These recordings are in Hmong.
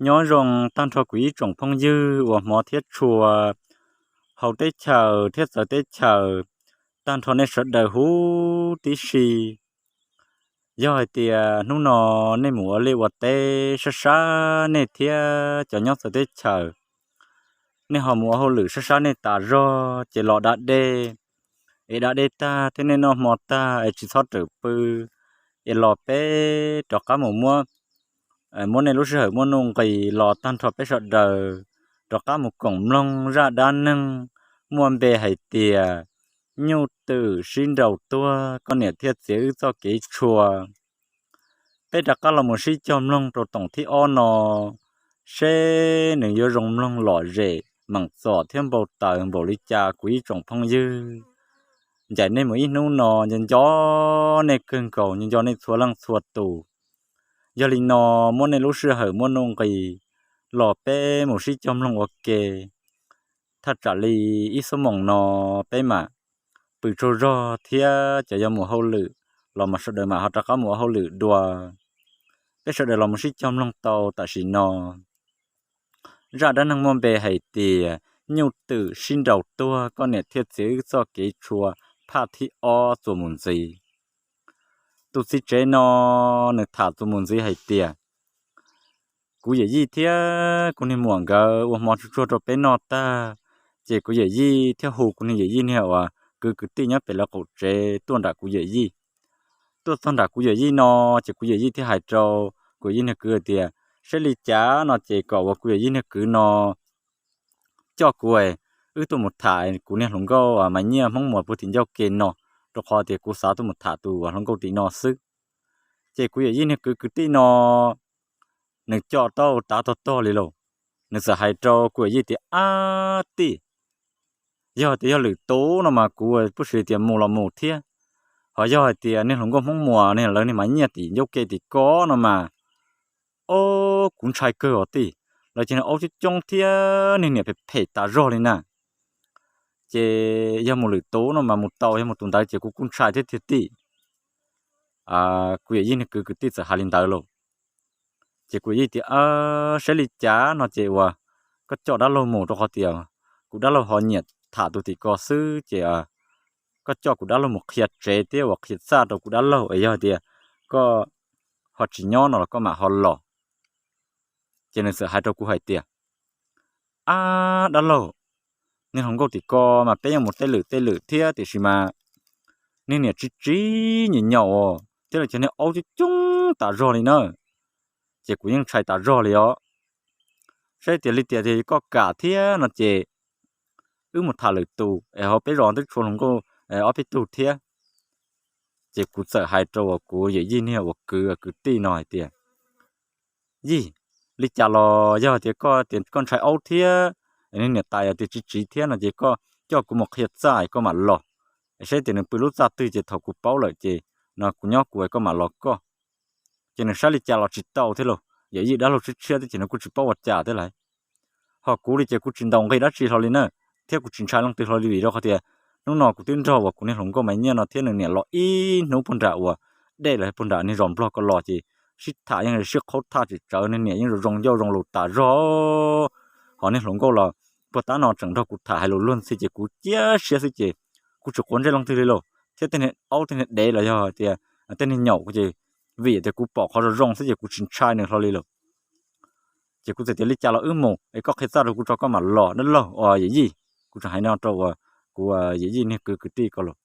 Nyob zoo tag nrho kuv ib tsoom phooj ywg uas hmov thiab tshua hauv teb chaws thiab txawv teb chaws, tag nrho nej sawv daws huv tib si. Yog hais tias hnub no nej mus ua liaj ua teb sab sab nej thiab cov nyob txawv teb chaws, nej ho mus ua hauj lwm sab sab nej tas zog ces los da dej, es da dej tag thiab nej noj hmo tag es tsis txhob rawm pw, es los peb rov qab mus muab, muab nej lub sij hawm muaj nuj nqis los tag nrho peb sawv daws rov qab mus koom mloog zaj dab neeg muaj npe hais tias nyuj twm sib nraus tuag koj niam thiaj txiav wb txoj kev tshua. Peb rov qab los mus sib cog mloog rau toom thib ob no, seb nws yuav zoo mloog lom zem meem txom thiab npau taws npaum li cas kuv ib tsoom phooj ywg. Ncaim nej mus ib hnub no nco nco nej kawg nkaus, nco nco nej txhua leej txhua tus. Yog li no, muab nej lub sij hawm muaj nuj nqis los peb mus sib cog mloog ua ke. Thaj tsam li ib xuab moos no peb mam pw tsaug zog thiab cov yuav mus hauj lwm los mas sawv daws mam ho rov qab mus ua hauj lwm dua. Peb sawv daws los mus sib cog mloog tau tam sim no. Zaj dab neeg muaj npe hais tias nyuj twm sib nraus tuag koj niam thiaj txiav wb txoj kev tshua, phaj thib ob txuas mus ntxiv. Tus txiv tsev no nws tham txuas mus ntxiv hais tias, kuv yawm yij thiab kuv niag muam nkawd ua hmo tsuag tsuag rau peb noj tag, ces kuv yawm yij thiaj hu kuv niag yawm yij niag uas kwv kwv tij nyob pem lawv qaum tsev tuaj nram kuv yawm yij. Tuaj txog nram kuv yawm yij no, ces kuv yawm yij thiaj hais rau kuv yawm yij niag kwv tias, saib li cas no ces kom uas kuv yawm yij niag kwv no coj kuv, wb tuaj mus tham kuv niag hluas nkauj Maiv Nyiaj Hmoob Muas puag tim ncauj ke no, rau qhov tias kuv xav tuaj mus tham tus hluas nkauj tim no xwb. Ces kuv yawm yij niag kwv kwv tij no nws coj tau tav tog tog li lauj. Nws txawm hais rau kuv yawm yij tias, ab tij, yog tias yog lwm tus no mas kuv pub sis tias mus los mus thiab, ho yog hais tias niag hluas nkauj Hmoob Muas lawv niag Maiv Nyiaj tim ncauj ke tim ko no mas, o, kuv ntshai kawg os tij. Lawv cov niag aub coob coob thiab niag niam phem phem tas zog li na. Ces yog mus lwm tus no mas mus tau, yog mus tus ntawd ces kuv kuj ntshai thiab tiag tij. Kuv yawm yij niag kwv kwv tij txawm hais li ntawd lauj. Ces kuv yawm yij tias, saib li cas no ces uas koj coj dab laug mus, rau qhov tias kuv dab laug ho nyiam tham tus tim ko xwb, ces koj coj kuv dab laug mus qhia tsev thiab uas qhia txaj rau kuv dab laug, es yog tias koj ho tsis nyob no los koj mam ho los. Ces nws txawm hais rau kuv hais tias, ab dab laug, niag hluas nkauj tim ko mas peb yeej mus tej lwm tej lwm thiab, tiam sis mas niag niam tsis tsis nyiam nyaum thiab lawv cov niag aub coob coob tas zog li na. Ces kuv yeej ntshai tas zog li os. Saib tias li tias tias koj kam thiab no ces wb mus tham lwm tus es ho peb zos twb tshuav hluas nkauj ob peb tug thiab. Ces kuv txawm hais rau uas kuv yawm yij niag uas kwv kwv tij no hais tias, yij, li cas los yog tias koj tias koj ntshai aub thiab niag niam tais tias tsis tsis thiab no ces koj coj kuv mus qhia txaj koj mam los. Saib tias nws pw lub txaj twg ces thaum kuv paub lawm ces no kuv nyob kuv es koj mam los koj. Ces nws saib li cas los tsis tau thiab lauj, yawm yij dab laug tshiab tshiab thiab ces nws kuj tsis paub ua cas thiab lauj. Ho kuv li ces kuv tsis ntaus nqi dab tsi hlo li na, thiab kuv tsis ntshai leej twg hlo li vim rau qhov tias hnub no kuv twb nrog uas kuv niag hluas nkauj Maiv Nyiaj no thiab nws niam los ib hnub puag nram uas dej los puag nram niag zos Nplog ko los ces sib tham yeej sib qhaub thaj tsis tsawv, niag niam yeej zoo zoo ncauj zoo lus tas zog. Ho niag hluas nkauj los puag ta no tseem nrog kuv tham hais lus luag ntxhi ces kuv cia siab xwb ces kuv tsis quav ntsej leej twg li lauj, thiab tej niag aub tej niag dev los yog tias tej niag nyaum ces vim tias kuv pom qhov zoo zoo xwb ces kuv tsis ntshai nws hlo li lauj. Ces kuv txawm tias li cas los wb mus es koj qhia txaj rau kuv tso koj mam los dab laug os yawm yij. Kuv tseem hais no rau uas kuv yawm yij niag kwv kwv tij ko lauj.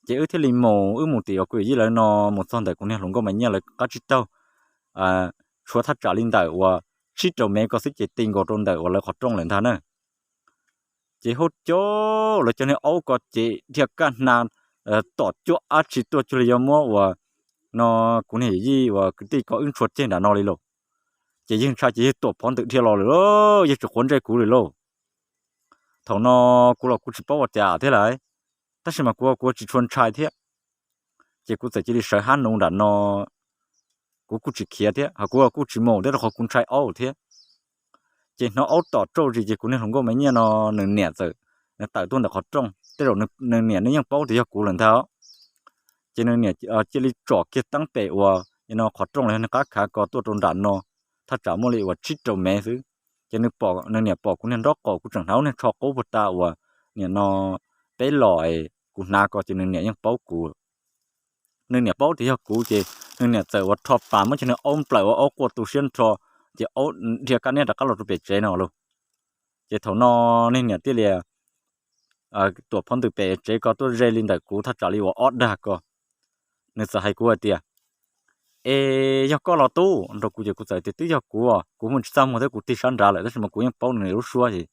Ces wb thiaj li mus, wb mus tim uas kuv yawm yij lawv no, mus txog ntawm kuv niag hluas nkauj Maiv Nyiaj lawv qab tsib taug, tshuav thaj tsam li ntawm uas tsib rau mev ko xwb ces ti nkaus rau ntawm uas lawv qhov rooj lawm ntag na. Ces hauj cov lawv cov niag aub ko ces dhia kaj hna tom cuaj ab tsi tuaj cuag li yuav muab uas no kuv niag yawm yij uas kwv tij ko wb ntshua ceg nram no li lauj. Ces yawg ntshai ces yawg tuam phov ntawm dhia los lawm, yawg tsis quav ntsej kuv li lauj. Thaum no kuv los kuv tsis paub ua cas thiab lauj, tab sis mas kuv kuv tsis tshua ntshai thiab. Ces kuv txawm cia li sawv hab nuv nram no, kuv kuj tsis khiav thiab, ho kuv kuj tsis mus thiab rau qhov kuv ntshai aub thiab. Ces hnov aub tom rauj zis ces kuv niag hluas nkauj Maiv Nyiaj no nws niam txawm tawm tuaj ntawm qhov rooj, tej zaum nws niam nws yeej paub tias yog kuv lawm ntag. Ces nws niam cia li tsom kiag teeb pem uas no qhov rooj los yog niag qab khav ko tuaj rau nram no, thaj tsam muaj li uas tsib rau mev xwb. Ces nws pom, nws niam pom kuv niag nraub qaum, kuv tseem hnav niag tsho qub puag ta uas nim no peb los, kuv hnav ko ces nws niam yeej paub kuv. Nws niam paub tias yog kuv ces nws niam txawm ua rho pas muab cov niag aub nplawm ua aub quaj tu siab nrho, ces aub dhia kab niab rov qab los rau pem tsev no lauj. Ces thaum no niag niam thiaj li tuam phab ntws pem tsev ko tuaj ze li ntawm kuv thaj tsam li uas ob dag ko. Nws txawm hais kuv hais tias, es yog koj los tub, rau kuv ces kuv txawm tias twb yog kuv, kuv muaj tsis txaj muag thiab kuv tig sab nrad lawm, tab sis mas kuv yeej paub nws lub suab es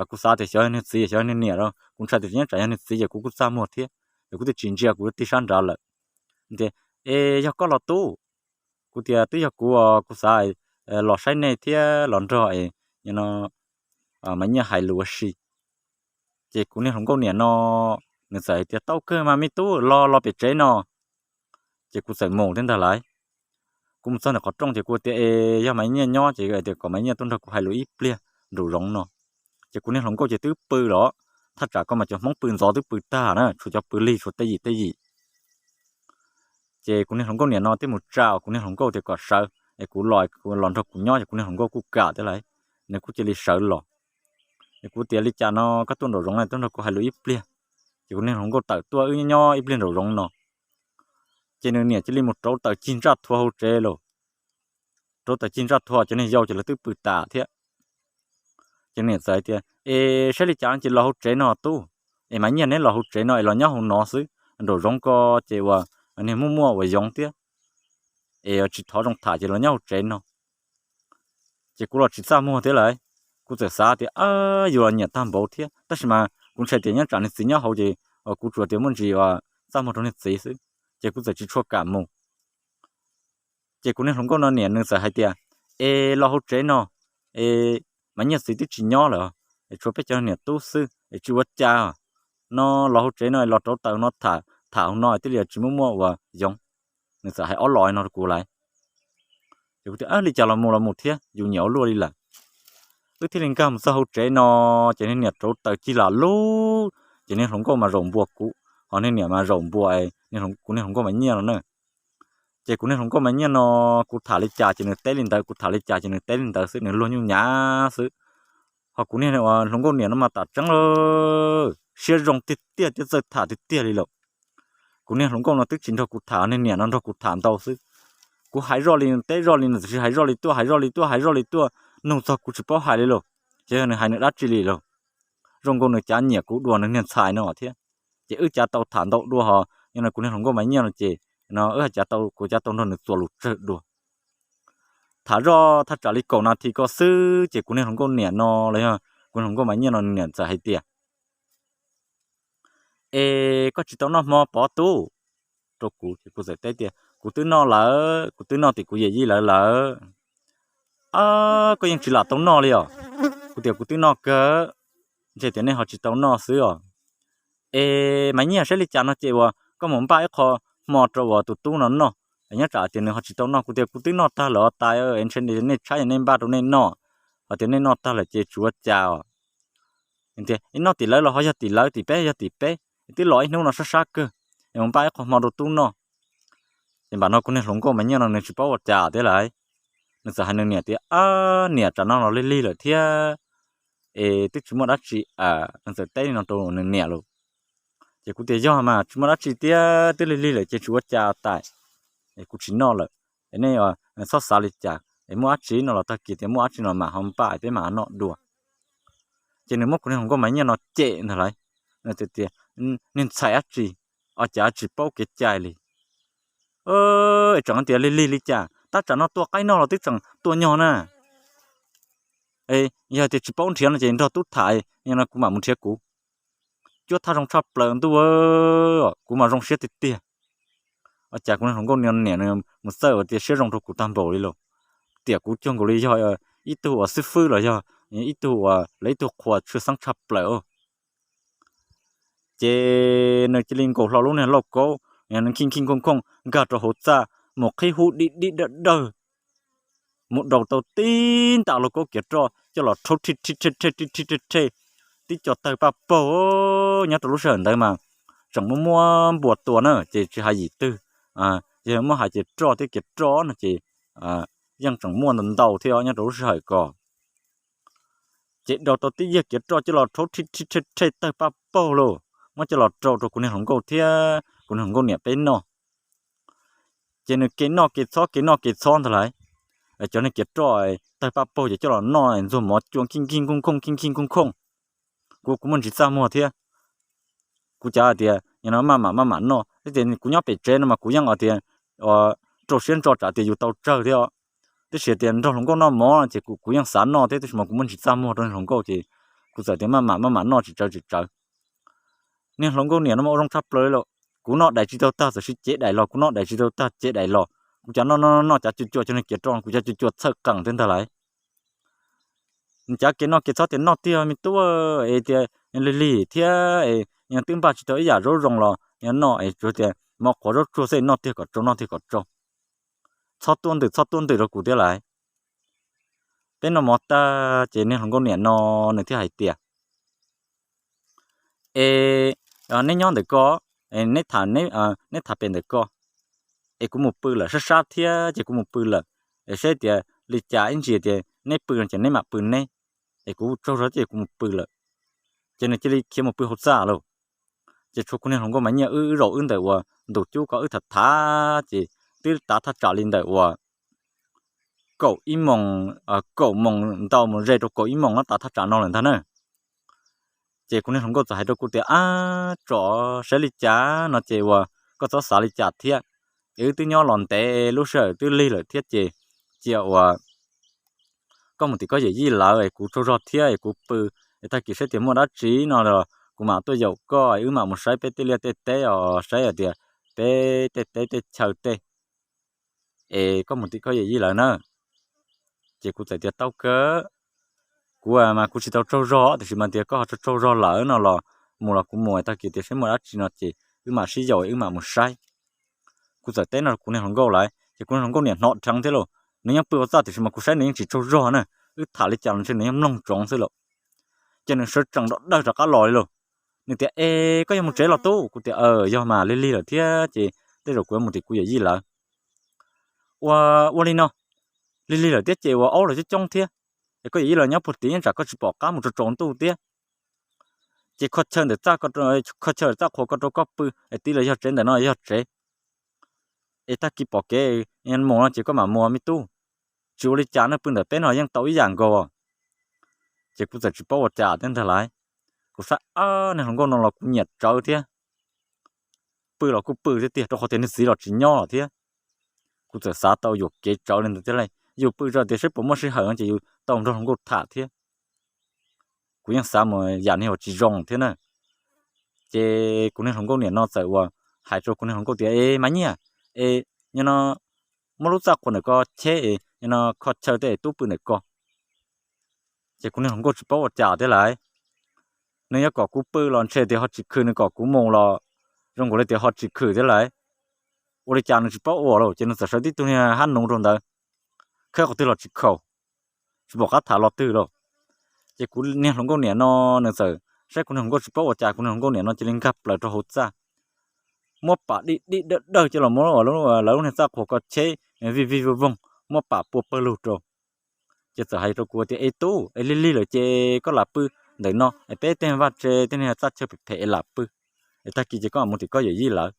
kuv xav tias xyov yog niag txiv xyov yog niag niam, kuv ntshai tias nyob tsam yog niag txiv ces kuv kuj txaj muag thiab, es kuv twb tsis ntsia kuv tig sab nrad lawm. Tias, es yog koj los tub, kuv tias twb yog kuv, kuv xav los saib nej thiab los nrog no Maiv Nyiaj hais lus ua si. Ces kuv niag hluas nkauj niam no nws txawm hais tias tau kawg mas me tub, los los pem tsev no. Ces kuv txawm mus thiab ntag lauj. Kuv mus txog ntawm qhov rooj ces kuv tias es yog Maiv Nyiaj nyob ces tias kom Maiv Nyiaj tuaj nrog kuv hais lus ib pliag nraum zoov no. Ces kuv niag hluas nkauj ces twb pw los, thaj tsam ko mas cov Hmoob pw ntxov twb pw tag na, tshuav cov pw lig tshuav tej yim tej yim. Ces kuv niag hluas nkauj niam no thiaj mus tsa kuv niag hluas nkauj tias kom sawv es kuv los, los nrog kuv nyob, ces kuv niag hluas nkauj kuj kam thiab lauj, nws kuj cia li sawv los. Es kuv tias li cas no koj tuaj nraum zoov na, tuaj nrog kuv hais lus ib pliag. Ces kuv niag hluas nkauj tawm tuaj wb nyob ib pliag nraum zoov no. Ces nws niam cia li mus rauv taws cig ntsaj thua hauv tsev lauj. Rauv taws cig ntsaj thua ces niag yau ces lawv twb pw tas thiab. Ces niam txawm hais tias es saib li cas no ces los hauv tsev no tub, es Maiv Nyiaj neb los hauv tsev no es los nyob hauv no xwb, nraum zoov ko ces uas niag muaj muaj uas yoov thiab, es tsis thov zoo tham ces los nyob hauv tsev no. Ces kuv los tsis txaj muag thiab lauj. Kuv txawm xav tias yus los nyiam tag npaum thiab, tab sis mas kuv ntshai tias nyob tsam niag txiv nyob hauv ces kuv tsuas tias muaj ntsis uas txaj muag rau niag txiv xwb, ces kuv txawm tsis tshua kam mus. Ces kuv niag hluas nkauj no niam nws txawm hais tias es los hauv tsev no, es Maiv Nyiaj txiv twb tsis nyob lawm, es tshuav peb cov niam tub xwb es tsis ua cas no, los hauv tsev no los rauv taws no tham, tham hauv no thiaj li tsis muaj muaj uas yoov. Nws txawm hais ob los no rau kuv lauj. Ces kuv tias li cas los mus los mus thiab, yus nyiam ua luaj li lawm. Wb thiaj li nkag mus txog hauv tsev no, ces niag niam rauv taws cig lam lug, ces niag hluas nkauj mas zaum npua kuv, ho niag niam mas zaum npua kuv niag hluas nkauj Maiv Nyiaj no na. Ces kuv niag hluas nkauj Maiv Nyiaj no, kuv tham li cas ces nws teb li ntawd, kuv tham li cas ces nws teb li ntawd xwb, nws luag nyuj nyav xwb. Ho kuv niag hluas nkauj niam no mas tam tseeb lawm, siab zoo tiag tiag thiab txawj tham tiag tiag li lawm. Kuv niag hluas nkauj no twb tsis nrog kuv tham, niag niam no nrog kuv tham ntau xwb. Kuv hais zoj li nws teb zoj li, nws txawm hais zoj li tuaj, hais zoj li tuaj, hais zoj li tuaj, nug txog kuv tsis paub hais li lauj. Xyov yog nws hais nws dab tsi li lauj. Zoo nkaus nws cav nyiam kuv dua nws niag ntxhais no thiab. Ces wb cav tau tham ntau dua ho, yog no kuv niag hluas nkauj Maiv Nyiaj no ces no wb cav tau, kuv cav tau nrog nws txuas lus tsawg dua. Tham zoj thaj tsam li kaum nas this ko xwb ces kuv niag hluas nkauj niam no los yog kuv niag hluas nkauj Maiv Nyiaj no niam txawm hais tias es koj tsis tau noj hmo pov tub? Rau kuv ces kuv txawm teb tias kuv twb noj lawm, kuv twb noj tim kuv yawm yij lawv lawm. Koj yeej tsis lam tau noj li os? Kuv tias kuv twb noj kawg, ntshe tias nej ho tsis tau noj xwb os. Es Maiv Nyiaj, saib li cas no ces uas koj mus npaj ib qho hmo rau uas tus tub no noj, nyob tsam tias nws ho tsis tau noj. Kuv tias kuv twb noj tag lawm os tais, ntshe nej tshaib nej npaj rau nej noj, ho tias nej noj tag lawm ces tsis ua cas os. Tias ib noj tim lawv los ho yog tim lawv, tim peb yog tim peb, twb los ib hnub no sab sab kawg, es mus npaj ib qho hmo rau tub noj. Ces npam no kuv niag hluas nkauj Maiv Nyiaj no nws tsis paub ua cas thiab lauj. Nws txawm hais nws niam tias ab niam, tsam no los lig lig lawm thiab, es twb tsis muaj dab tsi, nws txawm teb li no rau nws niam lauj. Ces kuv tias yog mas tsis muaj dab tsi thiab, twb lig lig lawm ces tsis ua cas tais, es kuv tsis noj lawm. Es nej txhob xav li cas, es muaj dab tsi no los tag kis tias muaj dab tsi no mam ho npaj peb mam noj dua. Ces nws muab kuv niag hluas nkauj Maiv Nyiaj no cem ntag lauj. Nws tias niag ntxhais dab tsi, ua cas tsis paub kev cai li. Es tseem tias lig lig li cas, tab tsam no tua qaib noj los twb tseem tua nyog na. Yog tias tsis paub nrhiav no ces nrog tub tham, no kuv mam mus nrhiav kuv. Cuab thaj zoo tshaj plaws ntuj, kuv mas zoo siab tiag tiag. Ua cas kuv niag hluas nkauj niam mus txawj ua tias siab zoo rau kuv tag npaum li lauj. Tiam kuv cuag nkaus li yog ib tug uas xib fwb los yog ib tug uas lawv ib tug qhua tshwj xeeb tshaj plaws. Ces nws cia li nkaus hlo lub niag lauj kaub, nws khij khij nkooj nkooj nkag rau hauv txaj mus qhib hub dib dib dawj dawj, mus daus tau tib nta lauj kaub kiav roj coj los rhaub rhi rhi rhe rhe rhi rhe rhe, tib co tawg paj paug. Nyob rau lub sij hawm ntawd mas tseem muaj muab npua tua na, ces tsis hais yim twg, yog muab hais ces roj thiab kiav roj no ces yeej tseem muaj ntau ntau thiab nyob rau lub sij hawm ko. Ces daus tau tib yag kev roj coj los rhaub rhi rhe rhe tawg paj paug lauj, muab coj los rau rau kuv niag hluas nkauj thiab kuv niag hluas nkauj niam peb noj. Ces nws kev noj kev txhob kev noj kev txhob ntag lauj. Cov niag kev roj tawg paj paug ces coj los noj ntxuag mov cua nkij nkij nkhooj nkhooj nkij nkij nkhooj nkhooj. Kuv kuv muaj ntsis txaj muag thiab. Kuv cav hais tias no maj mam maj mam noj, tias kuv nyob pem tsev no mas kuv yeej hais tias rau siab ntso tsam tias yus tau tsawg thiab. Tab sis tias nrog hluas nkauj noj mov ces kuv yeej xav noj thiab, tab sis mas kuv muaj ntsis txaj muag rau niag hluas nkauj ces kuv txawm tias maj mam maj mam noj tsis tsawg tsis tsawg. Niag hluas nkauj niam no mas ua zoo tshaj plaws li lawm. Kuv noj daim tsis tau tag txawm sib cev daim los, kuv noj daim tsis tau tag cev daim los. Kuv cav noj noj noj cav cua cua cov niag kev roj, kuv cav cua cua txhawj qees thiab ntag lauj. Nws cav kev noj kev txhob tias noj tiag me tub, es tias lig lig thiab es twb npaj tsis tau ib yam zaub zoo los yog noj es tsuas tias mov qhuav zaub tsuag xwb, noj tiag kom tsau noj tiag kom tsau. Txhob tuaj ntws txhob tuaj ntws rau kuv thiab lauj. Peb noj mov tag ces niag hluas nkauj niam no nws thiaj hais tias, es neb nyob ntawm ko, neb tham, neb tham pem ntawm ko, es kuv mus pw lawm, sab sab thiab ces kuv mus pw lawm. Es saib tias li cas ib ntsis tias neb pw no ces neb mam pw neb, es kuv tsaug zog ces kuv mus pw lawm. Ces nws cia li khiav mus pw hauv txaj lauj. Ces tshuav kuv niag hluas nkauj mas nyiaj wb zaum wb ntawm uas ntus cub ko wb tham tham ces twb tav thaj tsam li ntawm uas kaum ib moos, kaum moos ntau mus ze rau kaum ib moos no tav thaj tsam no lawm ntag na. Ces kuv niag hluas nkauj txawm hais rau kuv tias, ab tsom saib li cas no ces uas koj txhob xav li cas thiab. Es wb twb nyob los ntev lub sij hawm twb lig lawm thiab ces cia uas koj mus tim koj yawm yij lawv es kuv tsaug zog thiab es kuv pw, es tag kis saib tias muaj dab tsi no los kuv mam tuaj yaum koj es wb mam mus saib peb tej liaj tej teb os, saib hais tias peb tej teb tej chaw tej, es koj mus tim koj yawm yij lawv na. Ces kuv txawm tias tau kawg, kuv mas kuv tsis tau tsaug zog tiam sis mas tias koj ho tsaug tsaug zog lawm no los mus los kuv mus, tag kis tias saib muaj dab tsi no ces wb mam sib yaum wb mam mus saib. Kuv txawm teb no kuv niag hluas nkauj lawm ces kuv niag hluas nkauj niam hnov dheev thiab lauj, nws yeej pw ua txaj tiam sis mas kuv saib nws yeej tsis tsaug zog na, wb tham li cas los ntshe nws yeej mloog ntsoov xwb lauj. Ces nws sawv tsees nrov dawg rov qab los li lauj. Nws tias, es koj yuav mus tsev los tub? Kuv tias, yog mas lig lig lawm thiab ces tej zaum kuv yuav mus tim kuv yawm yij lawv. Ua, ua li no, lig lig lawm thiab ces ua aub los coob coob thiab, es koj yawm yij lawv nyob puag tid tsam koj tsis pom qab mus tsaus tsaus ntuj thiab. Ces kho chaw ntawm txaj, kho chaw ntawm txaj qhua ko rau koj pw es tig los yog tsev, ntawm no yog tsev. Es tag kis pom kev mus no ces koj mam mus me tub. Tsis ua li cas ne, pw ntawm peb no yeej tau ib yam nkaus. Ces kuv txawm tsis paub ua cas thiab ntag lauj. Kuv saib ab niag hluas nkauj no los kuv nyiam tsawv thiab. Pw los kuj pw thiab tiag, rau qhov tias niag txiv los tsis nyob lawm thiab. Kuv txawm xav tau yuam kev tsawv li ntawd thiab lauj, yus pw tso tias saib puas muaj sij hawm no ces yus tau nrog hluas nkauj tham thiab. Kuv yeej xav mus yam niag uas tsis zoo thiab na. Ces kuv niag hluas nkauj niam no txawm uas hais rau kuv niag hluas nkauj tias, es Maiv Nyiaj, es nyob no muab lub txaj qhua ntawm ko cheb es nyob no kho chaw tej es tub pw ntawm ko. Ces kuv niag hluas nkauj tsis paub ua cas thiab lauj. Nws yuav kom kuv pw los ntshe tias ho tsis khwm, nws kom kuv mus los zoo nkaus li tias ho tsis khwm thiab lauj. Ua li cas nws tsis paub ua lauj, ces nws txawm sawv tib tug niag hab nuv rau ntawd, khawb qhov twg los tsis khaus, tsis pom qab tham los twg lauj. Ces kuv niag hluas nkauj niam no nws txawm saib kuv niag hluas nkauj tsis paub ua cas, kuv niag hluas nkauj niam no cia li nkag plaws rau hauv txaj, muab pam dib dib dawg dawg coj los muab lawv lub niag txaj qhua ko cheb vij vij voog voog, muab pam pua pawg lug rau. Ces txawm hais rau kuv tias, es tub, es lig lig lawm ces koj lam pw ntawm no es peb tej vaj tse tej niag txaj chaw phem phem es lam pw, es tag kis ces koj mam mus tim koj yawm yij lawv.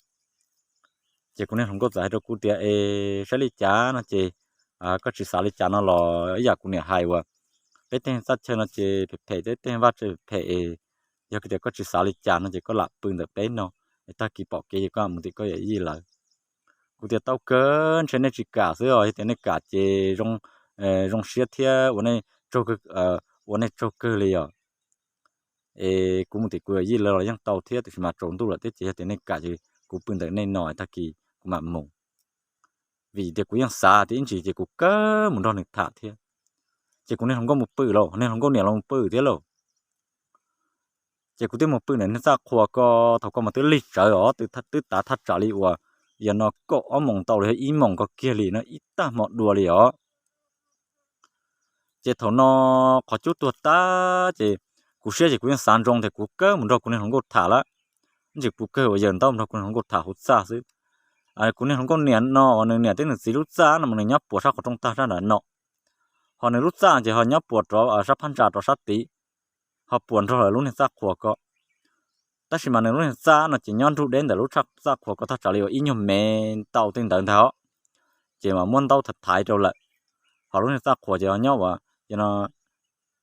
Ces kuv niag hluas nkauj txawm hais rau kuv tias, es saib li cas no ces koj tsis xav li cas no los ib yam kuv niam hais uas peb tej txaj chaw no ces phem phem, tej tej vaj tse phem phem es yog tias koj tsis xav li cas no ces koj lam pw ntawm peb no, es tag kis pom kev ces koj mam mus tim koj yawm yij lawv. Kuv tias tau kawg, ntshe nej tsis kam xwb os, yog tias nej kam ces zoo siab thiab ua nej tsaug kawg li os. Es kuv mus tim kuv yawm yij lawv los yeej tau thiab, tiam sis mas tsaus ntuj lawm thiab ces yog tias nej kam ces kuv pw ntawm nej no, tag kis kuv mam mus. Vim tias kuv yeej xav tias ib ntsis ces kuv kawg mus nrog nws tham thiab. Ces kuv niag hluas nkauj mus pw lauj, niag hluas nkauj niam los mus pw thiab lauj. Ces kuv twb mus pw ntawm niag txaj qhua ko, thaum ko mas twb lig tsawv os, twb tav thaj tsam li uas yog no kaum ob moos ntau los yog ib moos ko kiag li no, ib tag hmo dua li os. Ces thaum no qhov cub tuag tag ces kuv siab ces kuv yeej xav ntsoov tias kuv kawg mus nrog kuv niag hluas nkauj tham lawm. Ib ntsis kuv kawg uas yawm ntaub nrog kuv niag hluas nkauj tham hauv txaj xwb. Kuv niag hluas nkauj niam no uas nws niam thiab nws txiv lub txaj no mas nws nyob puas sab qhov rooj tag sab nram no, ho nws lub txaj ces ho nyob puas rov sab phab ntsa rov sab tid, ho puas nrog lawv lub niag txaj qhua ko. Tab sis mas nws lub niag txaj no ces nyob nrug deb ntawm lub txaj qhua ko thaj tsam li uas ib nyuag mev ntau tej ntawd ntag os, ces mas muab ntaub thaiv thaiv rau lawm. Ho lub niag txaj qhua ces nyob uas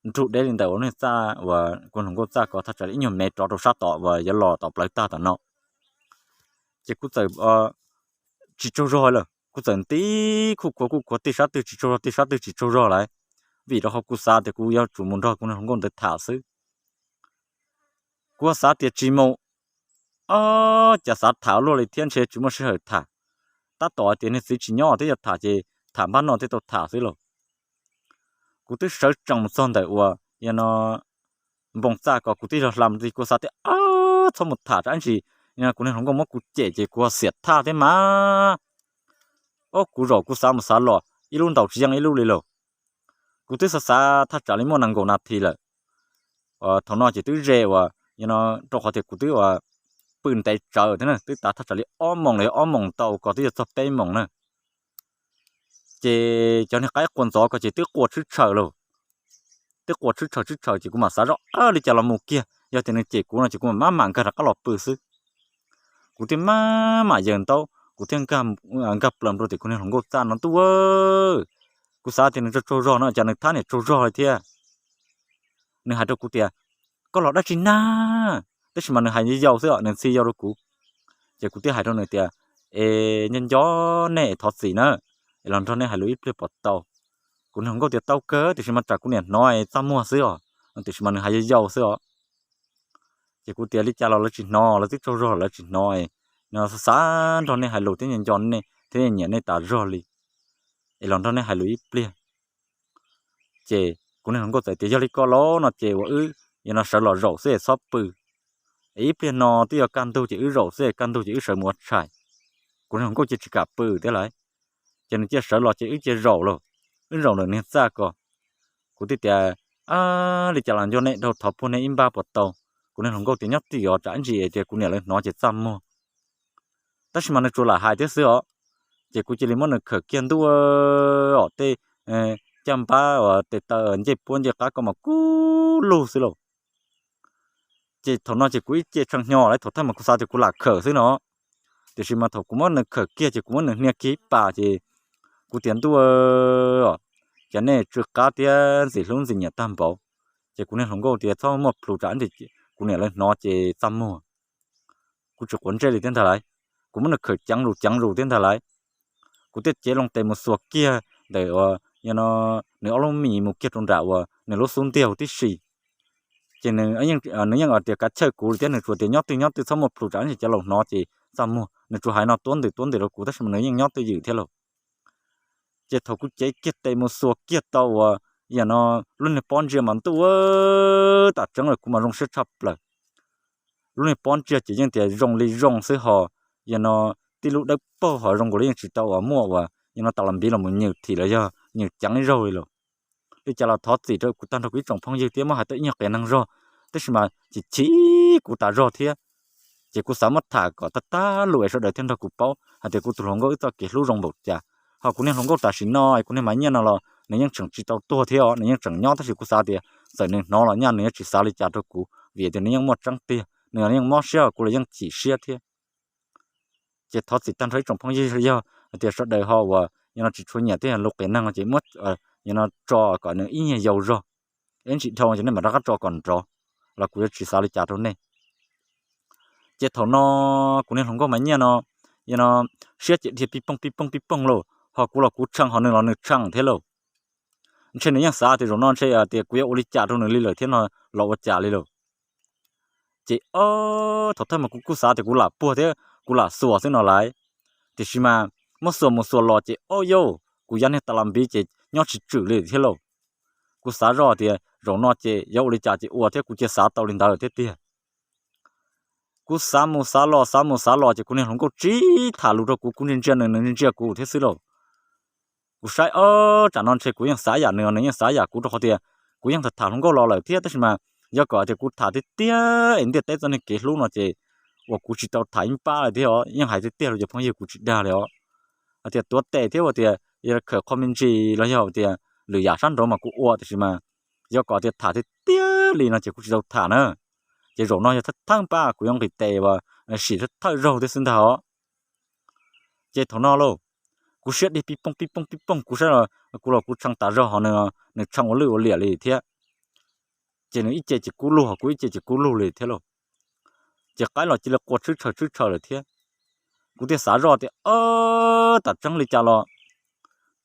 nrug deb li ntawm uas lub niag txaj uas kuv hluas nkauj txaj ko thaj tsam li ib nyuag mev rov rau sab tom uas yuav los tom plawv tag tom no. Ces kuv txawm tsis tsaug zog lawm, kuv txawm nti kuj khuav kuj khuav tij sab twg tsis tsaug zog tij sab twg tsis tsaug zog lawm, vim rau qhov kuv xav tias kuv yuav tsum mus nrog kuv niag hluas nkauj ntawd tham xwb. Kuv xav tias tsis mus, o, cas xav tham luaj li thiab ntshe tsis muaj sij hawm tham. Tab tom hais tias niag txiv tsis nyob twb yog tham ces tham npab no thiaj tau tham xwb lauj. Kuv twb sawv tsees mus txog ntawm uas yog no npoo txaj ko kuv twb yog hla mus kuv xav tias txhob mus tham tsam ib ntsis kuv niag hluas nkauj muab kuv cem ces kuv xiam thaj thiab mas. O, kuv zaum kuv xav mus xav los ib lub ntaus tsis yeej ib lub li lauj. Kuv twb xav xav thaj tsam li muaj nees nkaum nas this lawm. Thaum no ces twb ze uas yog no rau qhov tias kuv twb uas pw ntev tsawv thiab na, twb tas thaj tsam li ob moos los yog ob moos tau ko twb yuav txog peb moos na. Ces cov niag qaib qua ntxov ko ces twb qua tshwb tshaws lauj. Twb qua tshwb tshaws tshwb tshaws ces kuv mam xav zoj li cas los mus kiag, yog tias nws cem kuv no ces kuv mam maj mam nkag rov qab los pw xwb. Kuv thiaj maj mam yaws ntaub kuv thiaj nkag plaws rau tim kuv niag hluas nkauj txaj no ntuj. Kuv xav tias nws tsaug tsaug zog no cas nws thab niam tsaug zog li thiab. Nws hais rau kuv tias, koj los dab tsi na? Tab sis mas nws hais yau xwb os, nws ntxhi yau rau kuv. Ces kuv thiaj hais rau nws tias, es nco nco nej es thov txim na, es los nrog nej hais lus ib pliag puas tau? Kuv niag hluas nkauj tias tau kawg tiam sis mas tsam kuv niam hnov txaj muag xwb os, tiam sis mas nws hais yau yau xwb os. Ces kuv tias li cas los lawv tsis hnov, lawv twb tsaug zog lawv tsis hnov, no xav xav nrog nej hais lus thiab nco nco nej thiab nyiam nej tas zog li, es los nrog nej hais lus ib pliag. Ces kuv niag hluas nkauj txawm tias yog li ko los no ces uas wb yog no sawv los zaum xwb es txhob pw, es ib pliag no twb yog kaj ntug ces wb zaum xwb es kaj ntug ces wb sawv mus ua tshais. Kuv niag hluas nkauj cia tsis kam pw thiab lauj, ces nws cia sawv los ces wb cia zaum lauj. Wb zaum ntawm niag txaj ko, kuv thiaj tias, ab, li cas los nco nej dhau, thov puag nej ib npab puas tau? Kuv niag hluas nkauj tias nyob twj ywm tsam ib ntsis tias kuv niam lawv hnov ces txaj muag. Tab sis mas nws tsuas lam hais thiab xwb os. Ces kuv cia li muab nws khawm kiag ntuj os, tej caj npab uas tes taw ncej puab ncej qab ko mas kub lug xwb lauj. Ces thaum no ces kuv ib ce tshee hnyo lawm, thaum thawj mas kuv xav tias kuv lam khawm xwb no, tiam sis mas thaum kuv muab nws khawm kiag ces kuv muab nws hnia kiag ib pas ces kuv tias ntuj os, cas nej tsw qab thiab ntxim hlub ntxim nyiam tag npaum. Ces kuv niag hluas nkauj tias txhob muaj plhus tsam kuv niam lawv hnov ces txaj muag. Kuv tsis quav ntsej li thiab ntag lauj, kuv muab nws khawm ceev zus ceev zus thiab ntag lauj. Kuv thiaj cev loo tes mus xuas kiag ntawm uas yog no nws ob lub mis mus kiag rau nram uas nws lub xub ntiag huv tib si. Ces nws yeej tias kav chawj kuv li thiab, nws tsuas tias nyob twj nyob twj txhob muaj plhus tsam ntsis cov laus hnov ces txaj muag, nws tsuas hais no tuab ntws tuab ntws rau kuv tab sis mas nws yeej nyob twj ywm thiab lauj. Ces thaum kuv cev kiag tes mus xuas kiag tau uas yog no lub niag pob ntseg mas ntuj, tam tseeb lawm kuv mas zoo siab tshaj plaws. Lub niag pob ntseg ces yeej tias zoo li zoo xwb ho, yog no tib lub dawb paug ho zoo nkaus li yeej tsis tau uas muaj uas yog no tas los npiv los mus nyws thim los yog nyws ceev ib zaug li lauj. Li cas los thov txim rau kuv tag nrho kuv ib tsoom phooj ywg thiab muab hais tau ib nyuag qias neeg zog, tab sis mas chim chim kuv tas zog thiab. Ces kuv xav muab tham kom tag tag lus es sawv daws thiaj nrog kuv paub hais tias kuv tus hluas nkauj wb txoj kev hlub zoo npaum cas. Ho kuv niag hluas nkauj tam sim no es kuv niag Maiv Nyiaj no los nws yeej tseem tsis tau tuag thiab os, nws yeej tseem nyob tab sis kuv xav tias txawm nws hnov los nyaj nws yeej tsis xav li cas rau kuv vim tias nws yeej muaj tseeb tiag, nws yeej mob siab kuv los yeej chim siab thiab. Ces thov txim tag nrho ib tsoom phooj ywg, yog hais tias sawv daws ho uas yog no tsis tshua nyiam tej lus qias neeg no ces muab yog no tso kom nws ib nyuag yau zog, ib ntsis dhau ces nej mam rov qab tso kom nrov los kuv yuav tsis xav li cas rau nej. Ces thaum no kuv niag hluas nkauj Maiv Nyiaj no yog no siab ces dhia pij pooj pij pooj pij pooj lauj, ho kuv los kuv tshee ho nws los nws tshee thiab lauj. Ntshe nws yeej xav tias zaum no ntshe tias kuv yuav ua li cas rau nws li lawm thiab no los ua cas li lauj. Ces ob thaum thawj mas kuv kuj xav tias kuv lam puag thiab kuv lam xuas xwb no lauj, tiam sis mas muab xuas mus xuas los ces ob yauj kuv yav niag tas los npiv ces nyob tsis tswm li thiab lauj. Kuv xav zoj tias zaum no ces yuav ua li cas ces ua thiab kuv cia xav tau li ntawd thiab tiag. Kuv xav mus xav los xav mus xav los ces kuv niag hluas nkauj tsis tham lus rau kuv, kuv ntsia ntsia nws nws ntsia ntsia kuv thiab xwb lauj. Kuv saib ob tsam no ntshe kuv yeej xav yam nws nws yeej xav yam kuv rau qhov tias kuv yeej tham tham hluas nkauj los lawm thiab tab sis mas yog kom tias kuv tham tiag tiag es ntiaj teb txoj niag kev hlub no ces uas kuv tsis tau tham ib pab li thiab os, yeej hais tiag tiag los cov phooj ywg kuv tsis dag li os. Hais tias tuav tes thiab ua tias yog khawm qhov me ntsis los yog tias lwm yam sab nraud mas kuv ua, tiam sis mas yog kom tias tham tiag tiag li no ces kuv tsis tau tham na. Ces zaum no yog thawj pab kuv yuav nqis tes uas sim thawj zaug thiab xwb ntag os. Ces thaum no lauj, kuv siab dig pib pooj pib pooj pib pooj, kuv saib kuv los kuv tshee tas zog ho nws tshee ua lwj ua liam li thiab. Ces nws ib ce ces kub lug ho kuv ib ce ces kub lug li thiab lauj. Ces qaib los cia li qua tshwb tshaws tshwb tshaws lawm thiab. Kuv thiaj xav zoj tias, Ab, tam tseeb li cas los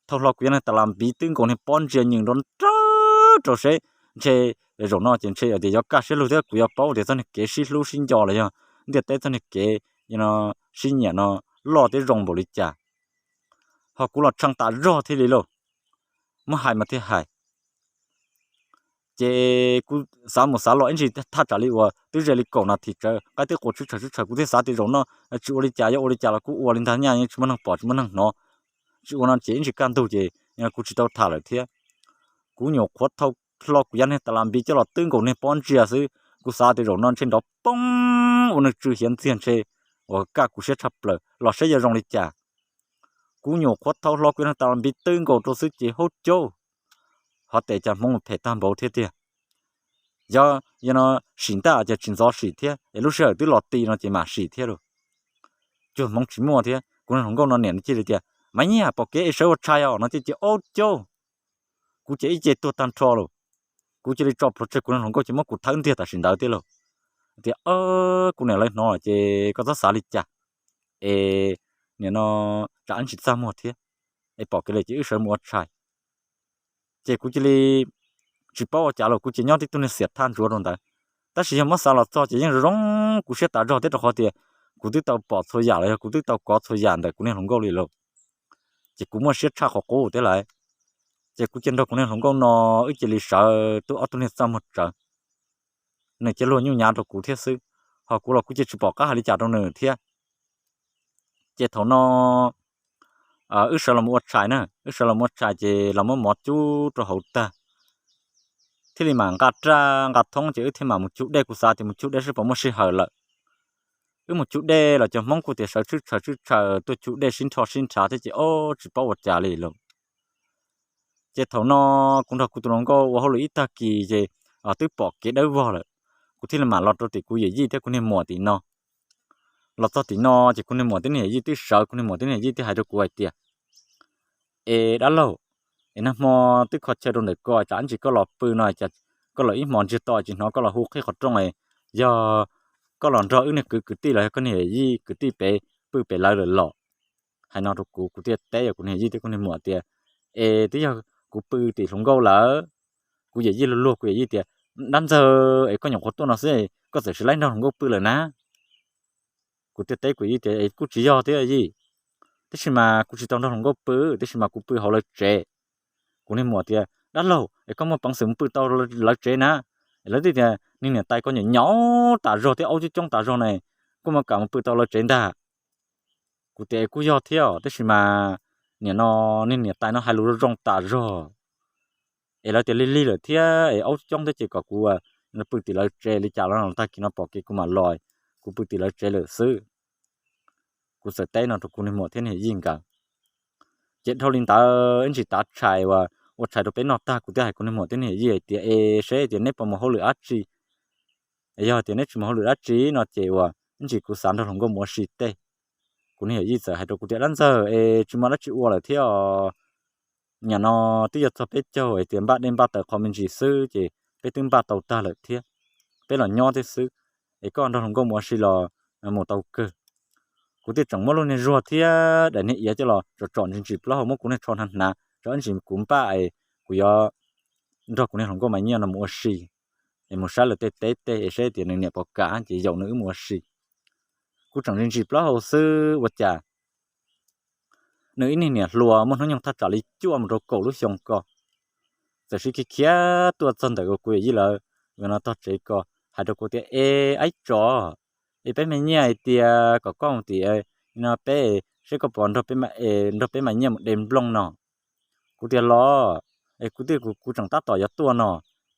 thau hlo kuv yog niag tas las npiv twb nkaus niag pob ntseg nyeem nrov nrawv rau seb ntshe zaum no ces ntshe tias yuav kaj siab lug thiab kuv yuav paub tias txoj niag kev sib hlub sib nco los yog ntiaj teb txoj niag kev sib nyiam no loj thiab zoo npaum li cas. Ho kuv los tshee tas zog thiab li lauj, muab hais mas thiaj hais. Ces kuv xav mus xav los ib ntsis thaj tsam li uas twb ze li kaum nas this tsawv, qaib twb qua tshwb tshaws tshwb tshaws, kuv thiaj xav tias zaum no tsis ua li cas, yog ua li cas los kuj ua li ntag nyaj, tsis muaj neeg pom tsis muaj neeg hnov. Tsis ua no ces ib ntsis kaj ntug ces kuv tsis tau tham lawm thiab. Kuv nyuam qhuav thau hlo kuv yog niag tas las npiv coj los twb nkaus niag pob ntseg xwb, kuv xav tias zaum no ntshe nrov poob ua nws tsw hiav ntxiag ntshe uas kaj kuv siab tshaj plaws los saib yuav zoo li cas. Kuv nyuam qhuav thau hlo kuv yog niag tas las npiv twb nkaus rau xwb ces hauj caub, hov tes cas hmoov phem tag npaum thiab tiag. Yog, yog no sim ntaj ces tsis ntxov sim thiab es lub sij hawm twb los ti no ces mam sim thiab lauj. Cuag hmoov tsis muaj thiab, kuv niag hluas nkauj no niam cia li tias, Maiv Nyiaj, pom kev es sawv ua tshais os no ces ces aub caub, kuv ces ib ce tuag tag nrho lauj. Kuv cia li tso plhuav tseg kuv niag hluas nkauj ces muab kuv thawb ntiag tam sim ntawd thiab lauj. Tias, Kuv niam lawv hnov ces koj txhob xav li cas es nim no tsam ib ntsis txaj muag thiab, es pom kev lawm ces wb sawv mus ua tshais. Ces kuv cia li tsis paub ua cas los kuv ces nyob tib tug niag xiam thaj ntsuav rau ntawd. Tab sis yog muab xav los txog ces yeej zoo kuv siab tas zog thiab rau qhov tias kuv twb tau pom txhua yam los yog kuv twb tau kov txhua yam ntawm kuv niag hluas nkauj li lauj. Ces kuv muaj siab tshaj qhov qub thiab lawm. Ces kuv cia nrog kuv niag hluas nkauj no wb cia li sawv tuaj ob tug niag txaj muag tsawv. Nws cia luag nyuj nyav rau kuv thiab xwb, ho kuv los kuv cia tsis pom qab hais li cas rau nws thiab. Ces thaum no wb sawv los mus ua tshais na, wb sawv los mus ua tshais ces los muab mov cub rau hauv tag, thiaj li mam nqa raj nqa thoob ces wb thiaj mam mus cug dej. Kuv xav tias mus cug dej seb puas muaj sij hawm lawm. Wb mus cug dej los cov Hmoob kuj tias sawv tshwj tshaws tshwj tshaws tuaj cug dej sib nrho sib nrhav thiab ces ob tsis paub ua cas li lauj. Ces thaum no kuv nrog kuv tus hluas nkauj ua hauj lwm ib tag kis ces twb pom kev dawb vog lawm. Kuv thiaj li mam los rau tim kuv yawm yij thiab kuv niag muam tim no. Los txog tim no ces kuv niag muam thiab niag yawm yij twb sawv, kuv niag muam thiab niag yawm yij thiaj hais rau kuv hais tias, Es dab laug, es nag hmo twb kho chaw rau ntawm ko, tsam ib ntsis koj los pw no, koj los ib hmos ntsiag to tsis hnov koj los hu qhib qhov rooj, yog koj los nrog wb niag kwv kwv tij los yog koj niag yawm yij kwv tij pem pw pem lawv lawm los? Hais no rau kuv, kuv thiaj teb kuv niag yawm yij thiab kuv niag muam tias, Es twb yog kuv pw tim hluas nkauj lawm, kuv yawm yij luag luag kuv yawm yij tias, Dab ntxawg, es koj nyuam qhuav tuaj no xwb koj txawm sis laib nrog hluas nkauj pw lawm na? Kuv thiaj teb kuv yij tias, Es kuj tsis yog thiab yij, tab sis mas kuv tsis tau nrog hluas nkauj pw, tab sis mas kuv pw hauv lawv tsev. Kuv niag muam tias, Dab laug, es koj muaj peev xwm mus pw tau lawv tsev na? Es lawv twb tias niag niam tais koj nyaum nyaum tas zog thiab aub coob coob tas zog na, koj muaj kam mus pw tau lawv tsev ntag? Kuv tias, Es kuj yog thiab, tab sis mas nim no niag niam tais no hais lus zoo zoo tas zog, es lawv tias lig lig lawm thiab es aub coob thiab ces kom kuv pw tim lawv tsev li cas los tag kis no pom kev kuv mam los, kuv pw tim lawv tsev lawm xwb. Kuv txawm teb no rau kuv niag muam thiab niag yij nkawd. Ces dhau li ntawd ib ntsis tav tshais uas ua tshais rau peb noj tag kuv thiaj hais kuv niag muam thiab niag yij hais tias, Es seb tias neb puas mus hauj lwm dab tsi? Es yog tias neb tsis mus hauj lwm dab tsi no ces uas ib ntsis kuv xav nrog hluas nkauj mus ua si tej. Kuv niag yawm yij txawm hais rau kuv tias, Dab ntxawg, es tsis muaj dab tsi ua lawm thiab os. Nim no twb yog txog peb caug es tias npaj dej npaj taws qho me ntsis xwb ces peb twb npaj tau tag lawm thiab. Peb los nyob thiab xwb, es koj nrog hluas nkauj mus ua si los mus tau kawg. Kuv thiaj tseem muab lub niag zuag thiab daim niag iav coj los tsom tsom ntsim ntsim plaub hau muab kuv niag tsho hnav hnav tso ib ntsis kuv npaj es kuv yuav nrog kuv niag hluas nkauj mas nyiaj no mus ua si, es mus saib lawv tej teb tej es saib tias nws niam puas kam ces yaum nws wb mus ua si. Kuv tseem ntsim ntsim plaub hau xwb ua cas nws ib niag niam hluas muaj hnub nyoog thaj tsam li cuaj mus rau kaum lub xyoo ko txawm sib khiav khiav tuaj txog ntawm kuv yawm yij lawv no tog tsev ko, hais rau kuv tias, Es aib tsov, es peb me nyiaj hais tias kom koj mus tim no peb, seb koj puas nrog peb mas nyiaj mus de nplooj no. Kuv tias, Los, es kuv twb kuv tseem tab tom yuav tuaj no,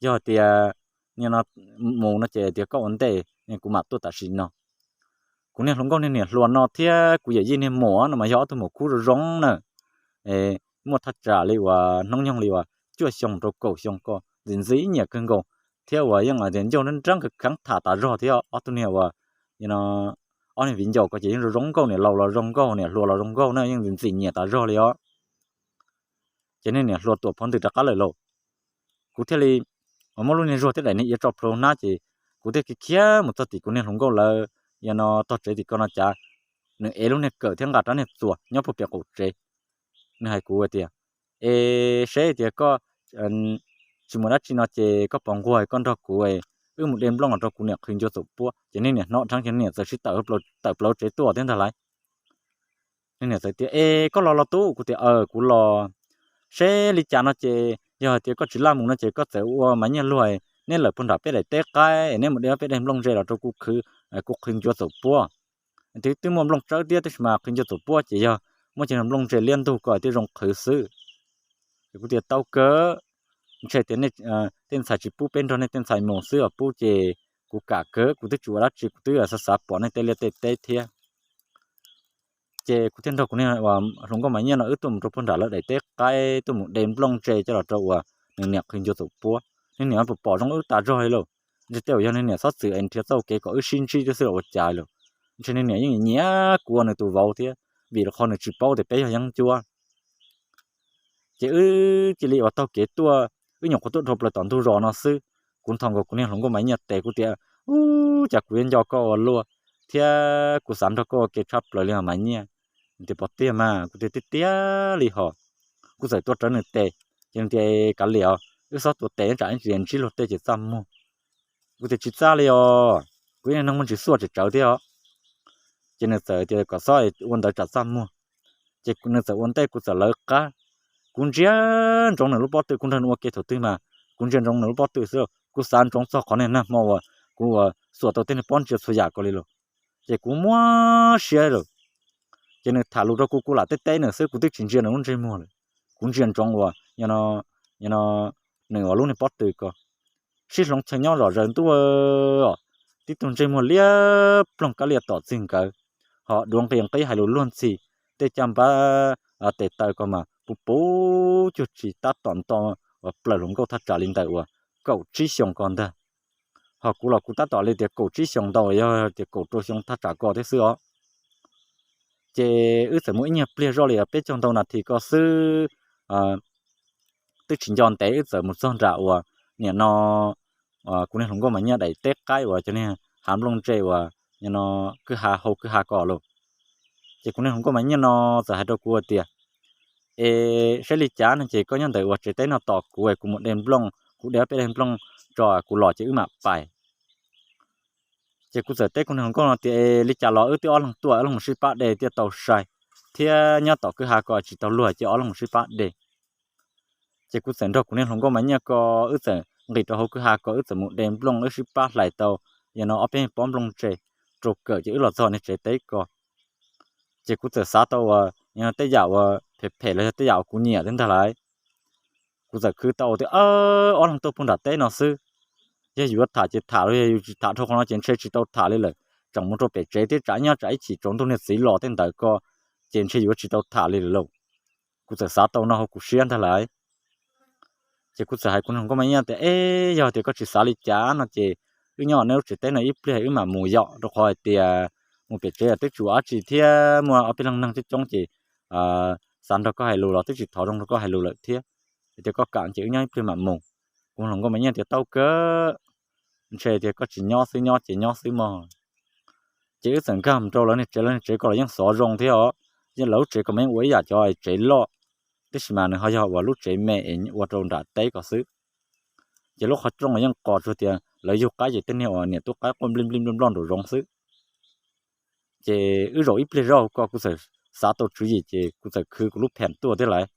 yog tias mus no ces tias koj ua ntej kuv mam tuaj tam sim no. Kuv niag hluas nkauj niag niam hluas no thiab kuv yawm yij niag muam no mas yog ob tug muam khub zoo zoo na. Muaj thaj tsam li uas hnub nyoog li uas cuaj xyoo rau kaum xyoo ko, ntxim ntxim nyiam kawg nkaus, thiab uas yeej tias ncauj nrab nrab khav kheev tham tas zog thiab ob tug niag uas, no, ob niag viv ncaus ko ces yeej zoo zoo nkauj, niam laus los zoo nkauj, niam hluas los zoo nkauj na, yeej ntxim ntxim nyiam tas zog li os. Ces niag niam hluas tuam phov ntws rov qab lawm lauj. Kuv thiaj li muab lub niag zuag thiab daim niag iav tso plhuav hnab ces kuv thiaj khiav khiav mus txog tim kuv niag hluas nkauj lawv, yog no tog tsev tim ko no cas nws ev lub niag kawm thiab nqa rab niag txuas nyob puag pem qaum tsev. Nws hais kuv tias, es seb tias koj tsis muaj dab tsi no ces koj puas nquag koj nrog kuv, wb mus de nplooj rau kuv niam qhwv ncua txaum puab. Ces niag niam hnov dheev ces niam txawm sib tawm, tawm plaws tsev tuaj thiab ntag lauj. Niag niam txawm tias, es koj los los tub? Kuv tias, aws, kuv los. Seb li cas no ces yog hais tias koj tsis laj mus no ces koj txawm ua Maiv Nyiaj luag, neb lawm puag nram peb daim teb qaib es neb mus de ob peb daim nplooj ntse los rau kuv qhwv, kuv qhwv ncua txaum puab. Twb twb muaj nplooj tsawb thiab tab sis mas qhwv ncua txaum puab ces yog muaj cov nplooj ntse liab ntug ko thiaj zoo qhwv xwb. Ces kuv tias tau kawg, ntshe tias tej ntxhais tsis pub peb nrog nej tej ntxhais mus xwb os, pub ces kuv kam kawg, kuv twb tsis ua dab tsi, kuv twb xav xav pom nej tej liaj tej teb thiab. Ces kuv thiaj nrog kuv niag hluas nkauj Maiv Nyiaj no wb tuaj mus rau puag nram lawv daim teb qaib tuaj mus de nplooj ntse coj los rau uas nws niam qhwv ncua txaum puab. Niag niam puas pom zoo wb tas zog li lauj. Ntshe tej uas yog niag niam txhob txwm es nrhiav txoj kev kom wb sib ntsib thiab xwb los ua cas lauj. Ntshe niag niam yeej nyiam kuv ua nws tus vauv thiab, vim rau qhov nws tsis paub tias peb yog yeeb ncuab. Ces wb cia li uas taug kev tuaj, wb nyuam qhuav tuaj dhau plaws tom ntug zos no xwb, kuv nthos nkaus kuv niag hluas nkauj Maiv Nyiaj tes, kuv tias, ub, cas kuv yuav nco koj ua luaj thiab kuv xav nrog koj ua ke tshaj plaws li os Maiv Nyiaj. Nws tias, puas tiag mas? Kuv tias, tiag tiag li hos. Kuv txawm tuav rawv nws tes, ces nws tias, kav liam os, wb txhob tuav tes tsam ib ntsis ntsib luag tej ces txaj muag. Kuv tias, tsis txaj li os, kuv ib niag neeg muaj ntsis xuaj tsem tsawv thiab os. Ces nws txawm tias kom txhob ua ntawd tsam txaj muag. Ces nws txawm ua ntej kuv txawm lawv qab. Kuv ntsia ntsoov nws lub pob tw, kuv nrog nws ua ke thaum twg mas kuv ntsia ntsoov nws lub pob tw xwb, kuv xav ntsoov txog qhov niag nag hmo uas kuv uas xuas tau tej niag pob ntsia txhua yam ko li lauj. Ces kuv muab siab lawm. Ces nws tham lus rau kuv, kuv lam teb teb nws xwb, kuv twb tsis ntsia nws lub ntsej muag lawm. Kuv ntsia ntsoov uas, no, nws uas lub niag pob tw ko sib hloov chaw nyob zom zaws ntuj, tib tug ntsej muag liab ploog kab liam tom txij nkawd, ho duav nqi nqib hais lus luag ntxhi, tej caj npab tes taw ko mas puv puv cuag tsis tab tom nto uas plaws hluas nkauj thaj tsam li ntawm uas kaum tsib xyoos ko ntag. Ho kuv los kuv tab tom li tias kaum tsib xyoos ntau, yog tias kaum rau xyoo thaj tsam ko thiab xwb os. Ces wb txawm mus ib nyuag pliag zoj li peb caug ntau nas this ko xwb, twb tsis nco ntev wb txawm mus txog nram uas nim no kuv niag hluas nkauj Maiv Nyiaj daim teb qaib uas cov niag hav nplooj ntse uas no kwj ha, hau kwj ha ko lauj. Ces kuv niag hluas nkauj Maiv Nyiaj no txawm hais rau kuv tias, es saib li cas no ces koj nyob ntawm uas tsev teb no tos kuv, kuv mus de nplooj, kuv de ob peb daim nplooj tso kuv los ces wb mam pais. Ces kuv txawm teb kuv niag hluas nkauj no tias, es li cas los wb twb ob leeg tuaj, ob leeg mus sib pab de thiaj tau sai, thiab nyob tom kwj ha ko tsis tau luag ces ob leeg mus sib pab de. Ces kuv txawm nrog kuv niag hluas nkauj Maiv Nyiaj ko, wb txawm nqis rau hauv kwj ha ko, wb txawm mus de nplooj, wb sib pab hlais tau yog no ob peb pob nplooj ntse rau kawm ces wb los txog niag tsev teb ko. Ces kuv txawm xav tau uas yog no tej yam uas phem phem los yog tej yam uas kuv nyiam thiab ntag lauj. Kuv txawm khwv tau tias ob leeg tuaj puag nram teb no xwb, yog yuav tham ces tham los yog yus tsis tham dhau qhov no ces ntshe tsis tau tham li lawm, tseem mus rau pem tsev thiab tsam nyob tsam ib chim tsaus ntuj niag txiv los tej ntawd ko ces ntshe yuav tsis tau tham li lawm lauj. Kuv txawm xav tau no hauv kuv siab ntag lauj. Ces kuv txawm hais kuv niag hluas nkauj Maiv Nyiaj tias, es yog tias koj tsis xav li cas no ces wb nyob neb lub tsev teb no ib pliag wb mam mus yom, rau qhov hais tias mus pem tsev twb tsis ua dab tsi thiab muaj ob peb leeg neeg coob coob ces xav nrog koj hais lus los twb tsis thov zoo nrog koj hais lus lawm thiab. Hais tias koj kam ces wb nyob ib pliag mam mus. Kuv hluas nkauj Maiv Nyiaj tias tau kawg, ntshe tias koj tsis nyob xwb, nyob ces nyob xwb mog. Ces wb txawm nkag mus rau lawv niag tsev, lawv niag tsev ko los yeej xov zoo thiab os, yeej lawv lub tsev ko mas yeej ua ib yam cov tsev loj, tab sis mas nws ho yog uas lub tsev me es ua rau nram teb ko xwb. Ces lub qhov rooj los yeej qos tsuas tias lawv yug qaib ces tej niag uas niam tub qaib quaj nplij nplij nploj nploj nraum zoov xwb. Ces wb zaum ib pliag zoj ko kuv txawm xav tau tswv yim ces kuv txawm khwv kuv lub pheem tuaj thiab lauj.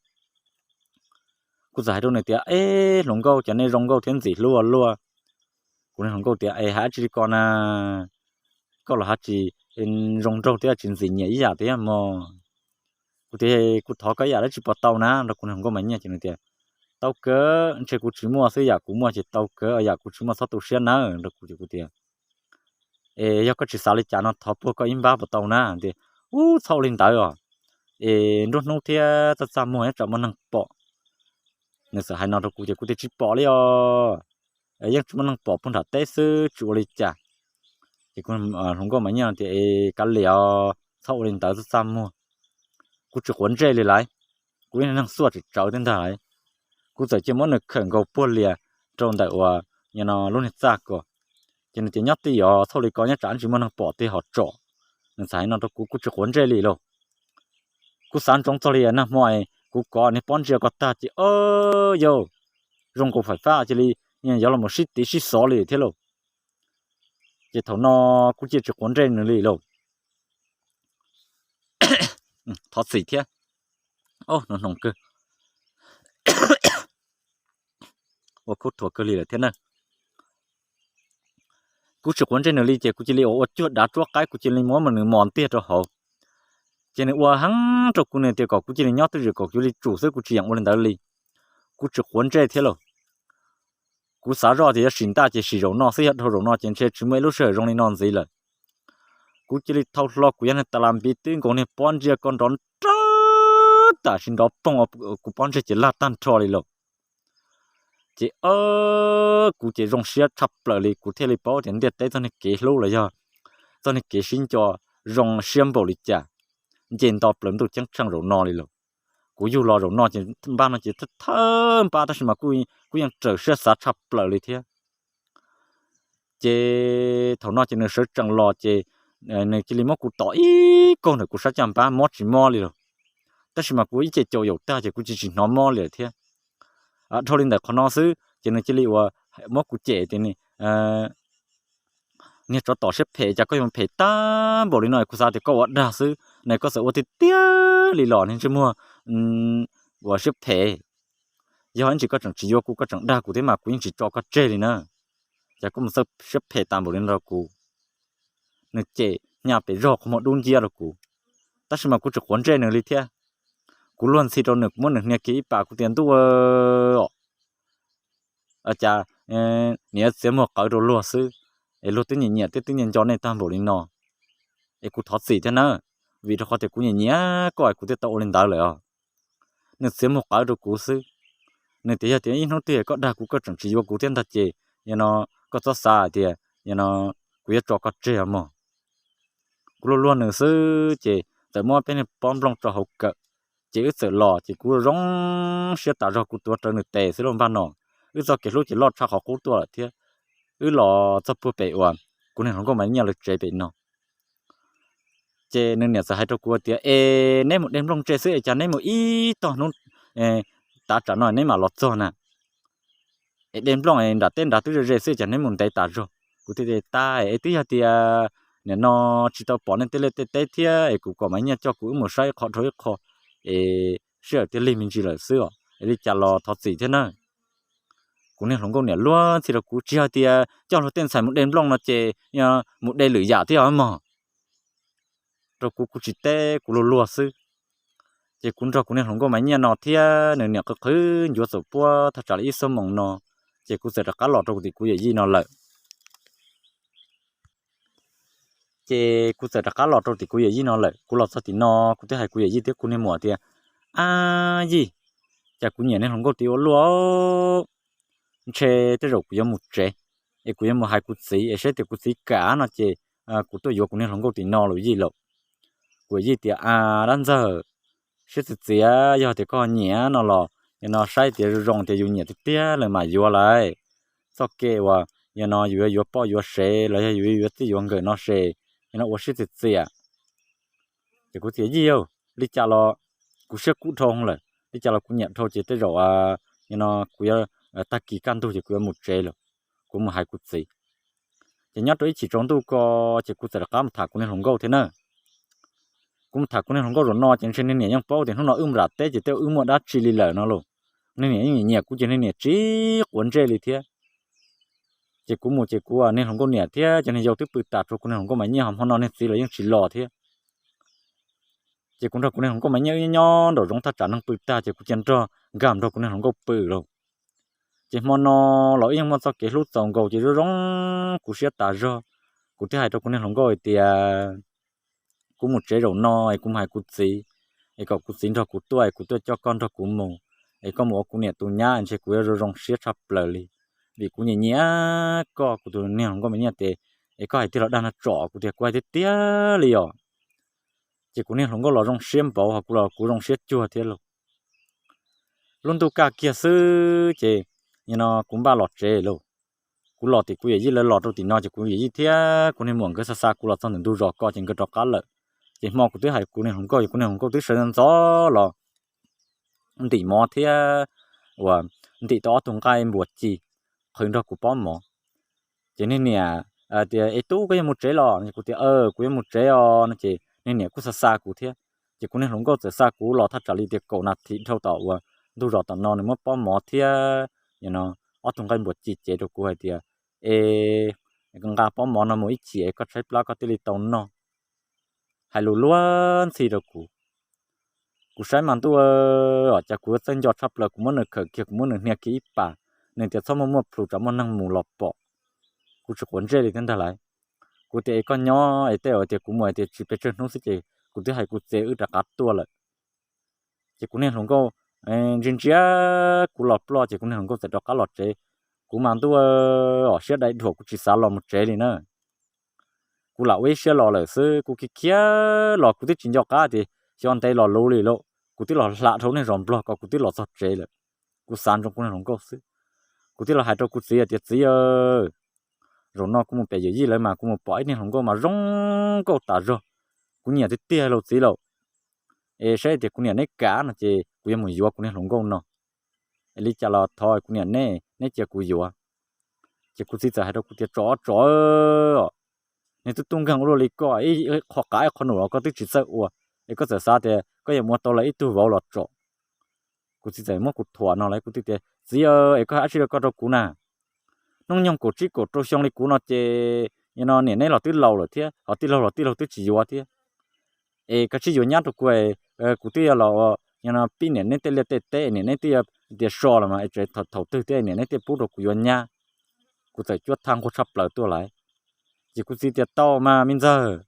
Kuv txawm hais rau nws tias, eb hluas nkauj, cas nej zoo nkauj thiab ntxim hlub ua luaj? Kuv niag hluas nkauj tias, es hais dab tsi li ko na, koj los hais tsis zoo nraug thiab tsis ntxim nyiam ib yam thiab mog. Kuv tias, kuv thov koj ib yam dab tsi puas tau na, rau kuv niag hluas nkauj Maiv Nyiaj ces nws tias, tau kawg, ntshe kuv tsis muaj xwb, yam kuv muaj ces tau kawg, yam kuv tsis muaj txhob tu siab nawb, rau kuv ces kuv tias, Es yog koj tsis xav li cas no thov puag koj ib npab puas tau na? Tias, Ub, txhob ua li ntawd os, es nruab hnub thiab txaj txaj muag nyob tsam muaj neeg pom. Nws txawm hais no rau kuv ces kuv tias, Tsis pom li os, yeej tsis muaj neeg pom, puag nram teb xwb, tsis ua li cas. Ces kuv hluas nkauj Maiv Nyiaj tias, Es kav liam os, txhob ua li ntawd, txaj txaj muag. Kuv tsis quav ntsej li lauj, kuv ib neeg xuaj tsawv tsawv thiab ntag lauj. Kuv txawm cia muab nws khawm nkaus puag lias rau ntawm uas no lub niag txaj ko. Ces nws tias, Nyob twj ywm, txhob ua li ko nyob tsam tsis muaj neeg pom tej ho tsom. Nws txawm hais no rau kuv, kuv tsis quav ntsej li lauj. Kuv xav ntsoov txog li nag hmo kuv kov niag pob ntseg ko tag ces, o, yau, zoo nkaus faim fab cia li yuav los sib tiv sib xov li thiab lauj. Ces thaum no kuv cia tsis quav ntsej nws li lauj. Thov txim thiab. Ua khub thuav kawg li lawm thiab na. Kuv tsis quav ntsej nws li ces kuv cia li ua cuag dav tsuab qaib, kuv cia li muab nws mos ntiag rau hauv. Ces nws ua heev rau kuv, nws tias kom kuv cia li nyob twj ywm, kom kuv li tsum xwb, kuv tsis yeem ua li ntawd li. Kuv tsis quav ntsej thiab lauj. Kuv xav zoj tias yog sim ntaj ces sim zaum no xwb, yog dhau zaum no ces ntshe tsis muaj ib lub sij hawm zoo li no ntxiv lawm. Kuv cia li thau hlo kuv yog niag tas las npiv twb nkaus niag pob ntseg ko nrov nrov tam sim nrov poog, kuv pob ntseg ces laj tag nrho li lauj. Ces kuv ces zoo siab tshaj plaws li, kuv thiaj li paub tias ntiaj teb txoj niag kev hlub los yog txoj niag kev sib nco zoo siab npaum li cas, nce nto plaws ntuj ceeb tsheej zaum no li lauj. Kuv yug los zaum no ces npab no ces thawj npab tab sis mas kuj yeej raws siab xav tshaj plaws li thiab. Ces thaum no ces nws sawv tsees los ces nws cia li muab kuv tom ib kaug ntawm kuv sab caj npab, mob tsis mob li lauj. Tab sis mas kuv ib ce caum yaum tag ces kuv tsis tsis hnov mob li thiab. Dhau li ntawm qhov no xwb ces nws cia li ua muab kuv cem tias, Niag tsov tom siab phem, cas koj yuav phem tag npaum li no? Kuv xav tias koj ua dag xwb ne, koj txawm ua tiag tiag li los niag ntsej muag ua siab phem. Yog ib ntsis koj tseem tsis yuav kuv, koj tseem dag kuv thiab mas kuv yeej tsis tso koj tseg li na. Cas koj mus txawj siab phem tas npaum li no rau kuv? Nws cem nyaj pem zog qhov muag dub nciab rau kuv, tab sis mas kuv tsis quav ntsej nws li thiab. Kuv luag ntxhi rau nws, kuv muab nws hnia kiag ib pas, kuv tias, Ntuj, cas niam txiav muag qawv rau luag xwb, es luag twb nyiam nyiam thiab twb nco nco nej tag npaum li no, es kuv thov txim thiab na, vim rau qhov tias kuv nyiam nyiam koj es kuv thiaj tau ua li ntawd lawm os. Nws txiav muag qawv rau kuv xwb. Nws tias, Yog tias ib hnub twg koj dag kuv, koj tseem tsis yuav kuv thiab ntag ces, yog no, koj txhob xav hais tias, yog no, kuv yuav tso koj tseg os mog. Kuv luag luag nws xwb ces txawm muab peb niag pob nplooj tso hauv kawm, ces wb txawm los ces kuv zoo siab tas zog, kuv tuav rawv nws tes xwb lauj npaj no. Wb txoj kev hlub ces loj tshaj qhov qub tuaj lawm thiab. Wb los txog puag pem uas kuv niag hluas nkauj Maiv Nyiaj lawv tsev pem no. Ces nws niam txawm hais rau kuv tias, Es neb mus de nplooj tse xwb es cas neb mus ib tog hnub, tav tsam no neb mam los txog na? Es de nplooj nram teb nrad twb ze ze xwb cas neb mus ntev tas zog? Kuv thiaj tias, Tab es twb yog tias nim no tsis tau pom nej tej liaj tej teb thiab es kuv kom Maiv Nyiaj coj kuv wb mus saib ib qho dhau ib qho, es sij hawm thiaj lig me ntsis lawm xwb os, es li cas los thov txim thiab na. Kuv niag hluas nkauj niam luag ntxhi rau kuv, Tsis yog tias coj luag tej ntxhais mus de nplooj no ces mus de lwm yam thiab os mog. Rau kuv, kuv tsis teb, kuv luag luag xwb. Ces kuv nrog kuv niag hluas nkauj Maiv Nyiaj no thiab nws niam qw qhwv ncuav txaus puab thaj tsam li ib xuab moos no, ces kuv txawm rov qab los rau tim kuv yawm yij no lawm. Ces kuv txawm rov qab los rau tim kuv yawm yij no lawm. Kuv los txog tim no, kuv twb hais kuv yawm yij thiab kuv niag muam tias, Ab yij, cas kuv nyiam niag hluas nkauj tid ua luaj, ntshe tej zaum kuv yuav mus tsev, es kuv yuav mus hais kuv txiv es saib tias kuv txiv kam no ces kuv tuaj yuav kuv niag hluas nkauj tim no los yij lauj. Kuv yawm yij tias, A dab ntxawg, siab txias txias, yog tias koj nyiam no los yog no saib tias zoo zoo tias yus nyiam tiag tiag lawm mas yuav lawm. Txoj kev uas yog no yus yuav yuav poj yuav sev los yog yus yuav txij yuav nkawm no ces yog no ua siab txias txias. Ces kuv tias, Yij, li cas los kuv siab kub dhau lawm, li cas los kuv nyiam dhau ces tej zaum yog no kuv yuav, tag kis kaj ntug ces kuv yuav mus tsev lawm, kuv mus hais kuv txiv. Ces nyob rau ib chim tsaus ntuj ko ces kuv txawm rov qab mus tham kuv niag hluas nkauj thiab na. Kuv mus tham kuv niag hluas nkauj zaum no ces ntshe niag niam yeej paub tias hnub no wb mus nram teb ces tej zaum wb muaj dab tsi li lawm no lauj. Niag niam yeej nyiam nyiam kuv ces niag niam tsis quav ntsej li thiab. Ces kuv mus ces kuv niag hluas nkauj niam thiab cov niag yau twb pw tas, tshuav kuv niag hluas nkauj Maiv Nyiaj, ho hmo no niag txiv los yeej tsis los thiab. Ces kuv nrog kuv niag hluas nkauj Maiv Nyiaj wb nyob nraum zoov thaj tsam neeg pw tag ces kuv cia nrog nkag nrog kuv niag hluas nkauj pw lauj. Ces hmo no los wb yeej muaj txoj kev hlub txaus nkaus ces zoo zoo kuv siab tas zog. Kuv thiaj hais rau kuv niag hluas nkauj hais tias, kuv mus tsev zaum no es kuv mus hais kuv txiv, es kom kuv txiv nrog kuv tuaj es kuv tuaj coj koj nrog kuv mus, es koj mus ua kuv niam tus nyab ntshe kuv yuav zoo zoo siab tshaj plaws li, vim kuv nyiam nyiam koj. Kuv tus niag hluas nkauj me nyuam tias, es koj hais tiag los dag no tsom? Kuv tias kuv hais tiag tiag li os. Ces kuv niag hluas nkauj los zoo siab npaum ho kuv los kuv zoo siab cuag thiab lauj. Lub ntuj kaj kiag xwb ces nim no kuv npaj los tsev lauj. Kuv los tim kuv yawm yij lawv los rau tim no ces kuv yawm yij thiab kuv niag muam nkawd xa xa kuv los txog ntawm ntug zos ko ces nkawd rov qab lawm. Ces hmo kuv twb hais kuv niag hluas nkauj, kuv niag hluas nkauj twb sawv ntxov los ntim mov thiab uas ntim tau ob tug nqaij npuas ci qhwv nrog kuv pob mov. Ces niag niam tias, es tub, koj yuav mus tsev los? Kuv tias, kuv yuav mus tsev os no ces niag niam kuj xa xa kuv thiab. Ces kuv niag hluas nkauj txawm xa kuv los thaj tsam li tias kaum nas this dhau tom uas ntug zos tom no nws muab pob mov thiab ob tug nqaij npuas ci cev rau kuv hais tias, es nqa pob mov no mus ib chim es koj tshaib plab koj thiaj li tau noj. Hais lus luag ntxhi rau kuv. Kuv saib mas ntuj, cas kuv yuav txawj nco tshaj plaws, kuv muab nws khawm kiag, kuv muab nws hnia kiag ib pas. Nws tias txhob muaj muaj plhus tsam muaj neeg mus los pom. Kuv tsis quav ntsej li thiab ntag lauj. Kuv tias es koj nyob es tej uas tias kuv mus hais tias tsis pes tsawg hnub xwb ces kuv twb hais kuv txiv wb rov qab tuaj lawm. Ces kuv niag hluas nkauj ntsia ntsia kuv los ploj ces kuv niag hluas nkauj txawm rov qab los tsev. Kuv mas ntuj, siab dai dhuam kuv tsis xav los mus tsev li na. Kuv lam ua ib siab los lawm xwb, kuv khiav khiav los kuv twb tsis nco qab tias xyov ntev los luv li lauj, kuv twb los hla dhau niag zos Nplog ko kuv twb los txog tsev lawm. Kuv xav ntsoov kuv niag hluas nkauj xwb. Kuv thiaj los hais rau kuv txiv tias, txiv, zaum no kuv mus pem yawm yij lawv mas kuv mus pom ib niag hluas nkauj mas zoo nkauj tas zog, kuv nyiam tiag tiag lauj txiv lauj. Es saib tias kuv niam neb kam no ces kuv yuav mus yuav kuv niag hluas nkauj no. Es li cas los thov kuv niam neb, neb cia kuv yuav. Ces kuv txiv txawm hais rau kuv tias, tsom tsom, niag tub tub nkeeg ua luaj li koj, ib qho qav ib qho num los koj twb tsis txawj ua, es koj txawm xav tias koj yuav mus ua tau lawv ib tug vauv los tsom. Kuv txiv txawm muab kuv thuam no lawm, kuv txiv tias, txiv, es koj hais dab tsi rau koj rau kuv na. Hnub nyoog kaum tsib kaum rau xyoo li kuv no ces no niam neb los twb laus lawm thiab, ho tij laug los tij laug twb tsis yuav thiab. Es koj cia li yuav nyab rau kuv, kuv twb yuav los pib niam neb tej liaj tej teb, niam neb twb yuav tias so los mas tseem thaum twg thiab niam neb thiaj pub rau kuv yuav nyab. Kuv txawm cuab thaj nquag tshaj plaws tuaj lawm. Ces kuv txiv tias, tau mas me ntxawg,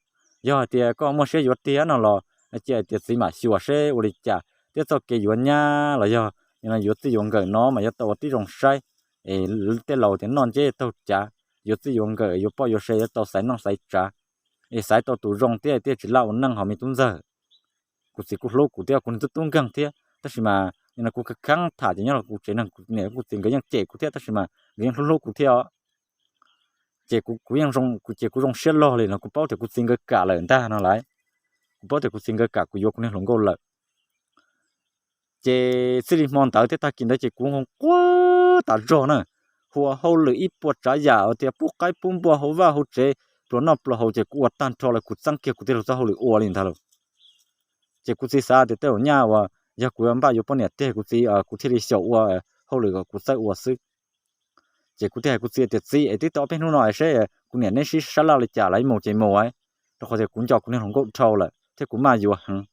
yog hais tias koj muaj siab yuav tiag no los cia tias txiv mam xyuas seb ua li cas thiab txoj kev yuav nyab los yog yuav txij yuav nkawm no mas yuav tau ua tib zoo saib. Es tej laus tias noj nceb taug cav, yuav txij yuav nkawm yuav poj yuav se yuav tau xaiv noj xaiv tsav, es xaiv tau tus zoo thiab thiaj tsis laj ua neej ho me tub ntxawg. Kuv txiv kuj hlub kuv thiab, kuv niag tub tub nkeeg thiab, tab sis mas kuv kheev kheev tham ces nyob rau kuv tsev neeg, kuv niam kuv txiv nkawd yeej cem kuv thiab, tab sis mas nkawd yeej hlub hlub kuv thiab os. Ces kuv, ces kuv zoo siab log li no, kuv paub tias kuv txiv nkawd kam lawm ntag no lawm. Kuv paub tias kuv txiv nkawd kam kuv yuav kuv niag hluas nkauj lawm. Ces txij li hmo ntawd thiab tag kis ntawd ces kuv nquag nquag tas zog na, hu ua hauj lwm ib puas tsav yam uas tias pub qaib pub npua hauv vaj hauv tsev, pluas noj pluas haus ces kuv ua tag nrho lawm, kuv txeeb kiag kuv tij laug txoj hauj lwm ua li ntag lauj. Ces kuv txiv xav tias tej zaum nyaj uas yog kuv yuav npaj yuav poj niam tiag kuv txiv, kuv thiaj li xyaum ua hauj lwm kom kuv txawj ua xwb. Ces kuv thiaj hais kuv txiv tias, txiv, es twb tau ob peb hnub no es saib kuv niam neb sib sab laj li cas lawv mus ces mus, rau qhov tias kuv nco kuv niag hluas nkauj dhau lawm thiab kuv maj yuav heev.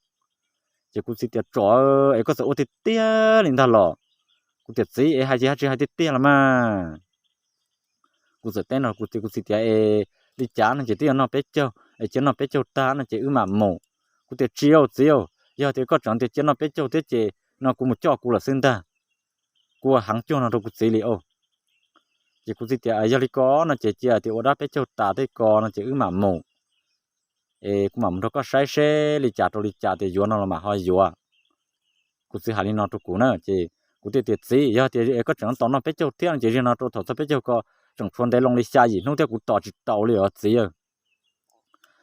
Ces kuv txiv tias, tsom, es koj txawm ua tiag tiag li ntag los? Kuv tias, txiv, es hais ces hais tsis hais tiag tiag los mas. Kuv txawm teb no kuv txiv, kuv txiv tias, es li cas no ces twb yog noj peb caug, es cia noj peb caug tag no ces wb mam mus. Kuv tias, tsis lauj txiv, yog tias koj tseem tias cia noj peb caug thiab ces no kuv mus coj kuv lawm xwb ntag. Kuv ua heev cuag no rau kuv txiv li os. Ces kuv txiv tias, yog li ko no ces cia tias ua dab peb caug tas tej ko no ces wb mam mus. Es kuv mam mus nrog koj saib seb li cas rau li cas tias yuav no los mam ho yuav. Kuv txiv hais li no rau kuv na ces kuv thiaj tias, txiv, yog tias koj tseem tos noj peb caug thiab no ces ziag no rau thaum txog peb caug ko tseem tshuav ntev loo li xya yim hnub thiab kuv tos tsis tau li os txiv.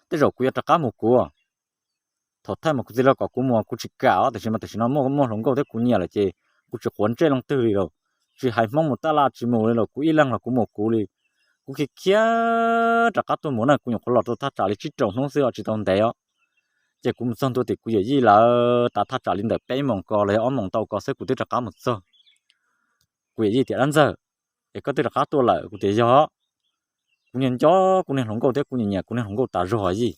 Tej zaum kuv yuav rov qab mus kuv. Thaum thaij mus kuv txiv los kom kuv mus kuv tsis kam os, tiam sis mas tam sim no muaj muaj hluas nkauj thiab kuv nyiam lawm ces kuv tsis quav ntsej leej twg li lauj. Tsis hais Hmoob mus taj laj tsis mus li los kuv ib leeg los kuv mus kuv li. Kuv khiav khiav rov qab tuaj mus na, kuv nyuam qhuav los rau thaj tsam li tsib rau hnub xwb os, tsis tau ntev os. Ces kuv mus txog ntua tim kuv yawm yij lawv tas thaj tsam li ntawm peb moos ko los yog ob moos tau ko xwb kuv twb rov qab mus txog. Kuv yawm yij tias, dab ntxawg, es koj twb rov qab tuaj lawm? Kuv tias, yog. Kuv nco nco kuv niag hluas nkauj thiab kuv nyiam nyiam kuv niag hluas nkauj tas zog yij.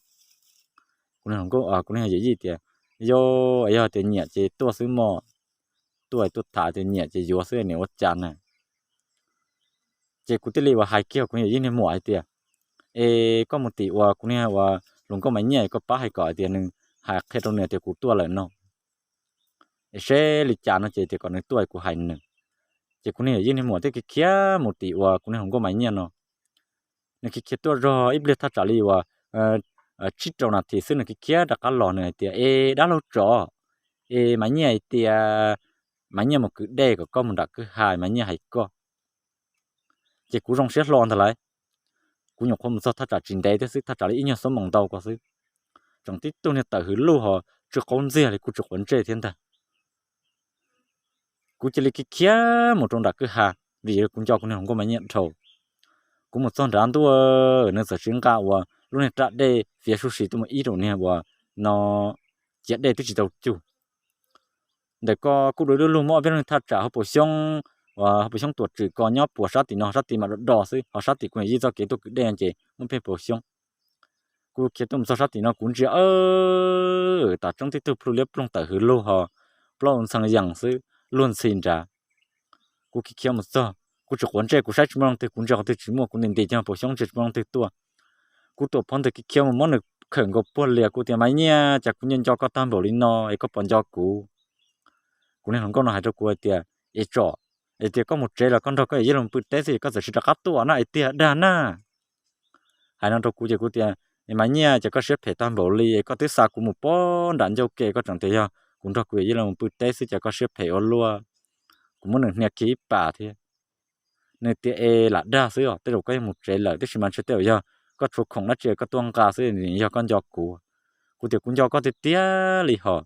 Kuv niag hluas nkauj, kuv niag yawm yij tias, yog, yog tias nyiam ces tuaj xwb mog, tuaj tuaj tham tias nyiam ces yuav xwb niam ua cas na. Ces kuv thiaj li uas hais kiag kuv yawm yij niag muam hais tias, Es koj mus tim uas kuv niag uas hluas nkauj Maiv Nyiaj, koj pab hais kom hais tias nws hais qhia rau nws tias kuv tuaj lawm no, es seb li cas no ces tias kom nws tuaj kuv hais nws. Ces kuv niag yawm yij niag muam thiaj khiav khiav mus tim uas kuv niag hluas nkauj Maiv Nyiaj no. Nws khiav khiav tuaj zog ib pliag thaj tsam li uas tsib rau nas this xwb nws khiav khiav rov qab los, nws hais tias, Es dab laug tsov, es Maiv Nyiaj hais tias Maiv Nyiaj mus kwv dej kom koj mus nram kwj ha, Maiv Nyiaj hais koj. Ces kuv zoo siab hlo ntag lauj. Kuv nyuam qhuav mus txog thaj tsam tsis ntev thiab xwb, thaj tsam li ib nyuag xuab moos ntau ko xwb, tseem tib tug niag tawm hwv luj ho tsw qaub ntxiag li, kuj tsis quav ntsej thiab ntag. Kuv cia li khiav khiav mus rau nram kwj ha, vim kuv nco kuv niag hluas nkauj Maiv Nyiaj dhau. Kuv mus txog nrad ntuj, nws txawm sis nqa uas lub niag raj dej fiav sub si tuaj mus ib rau niag uas no ciav dej twb tsis tau cug. Ntawm ko kuj dua dua lug muaj ob peb lub niag thaj tsam hauv paus xyoob, uas hauv paus xyoob tuam tswm ko nyob puas sab tim no, sab tid mas do do xwb, ho sab tim kuv yawm yij txoj kev tuaj kwv dej no ces muaj peb paus xyoob. Kuv khiav tuaj mus txog sab tim no kuv ntsia, tas tseeb tib tug plhu liab ploog tawm hwv luj ho plaub ntxhee yees xwb luag ntxhi nrad. Kuv khiav khiav mus txog, kuv tsis quav ntsej, kuv saib tsis muaj leej twg, kuv ntsia qhov twg tsis muaj, kuv ntim ntim cog paus xyoob ntsia tsis muaj leej twg tuaj. Kuv tuam phov ntawm khiav khiav mus muab nws khawm nkaus puag lias, kuv tias, Maiv Nyiaj, cas kuv nco nco koj tag npaum li no es koj puas nco kuv? Kuv niag hluas nkauj no hais rau kuv hais tias, Es tsom, es tias koj mus tsev los koj nrog koj yawm yij los pw teb xwb es koj txawm sis rov qab tuaj na es tiag dag na. Hais no rau kuv ces kuv tias, Es Maiv Nyiaj, cas koj siab phem tag npaum li es koj twb xa kuv mus pog nram ncauj ke, koj tseem tias yog kuv nrog kuv yawm yij los pw teb xwb, cas koj siab phem ua luaj. Kuv muab nws hnia kiag ib pas thiab. Nws tias, Es lam dag xwb os, tej zaum koj yeej mus tsev lawm, tab sis mas ntshe tej zaum yog koj tshuav khoom dab tsi koj tuaj nqa xwb, yog koj nco kuv. Kuv tias, Kuv nco koj tiag tiag li hos.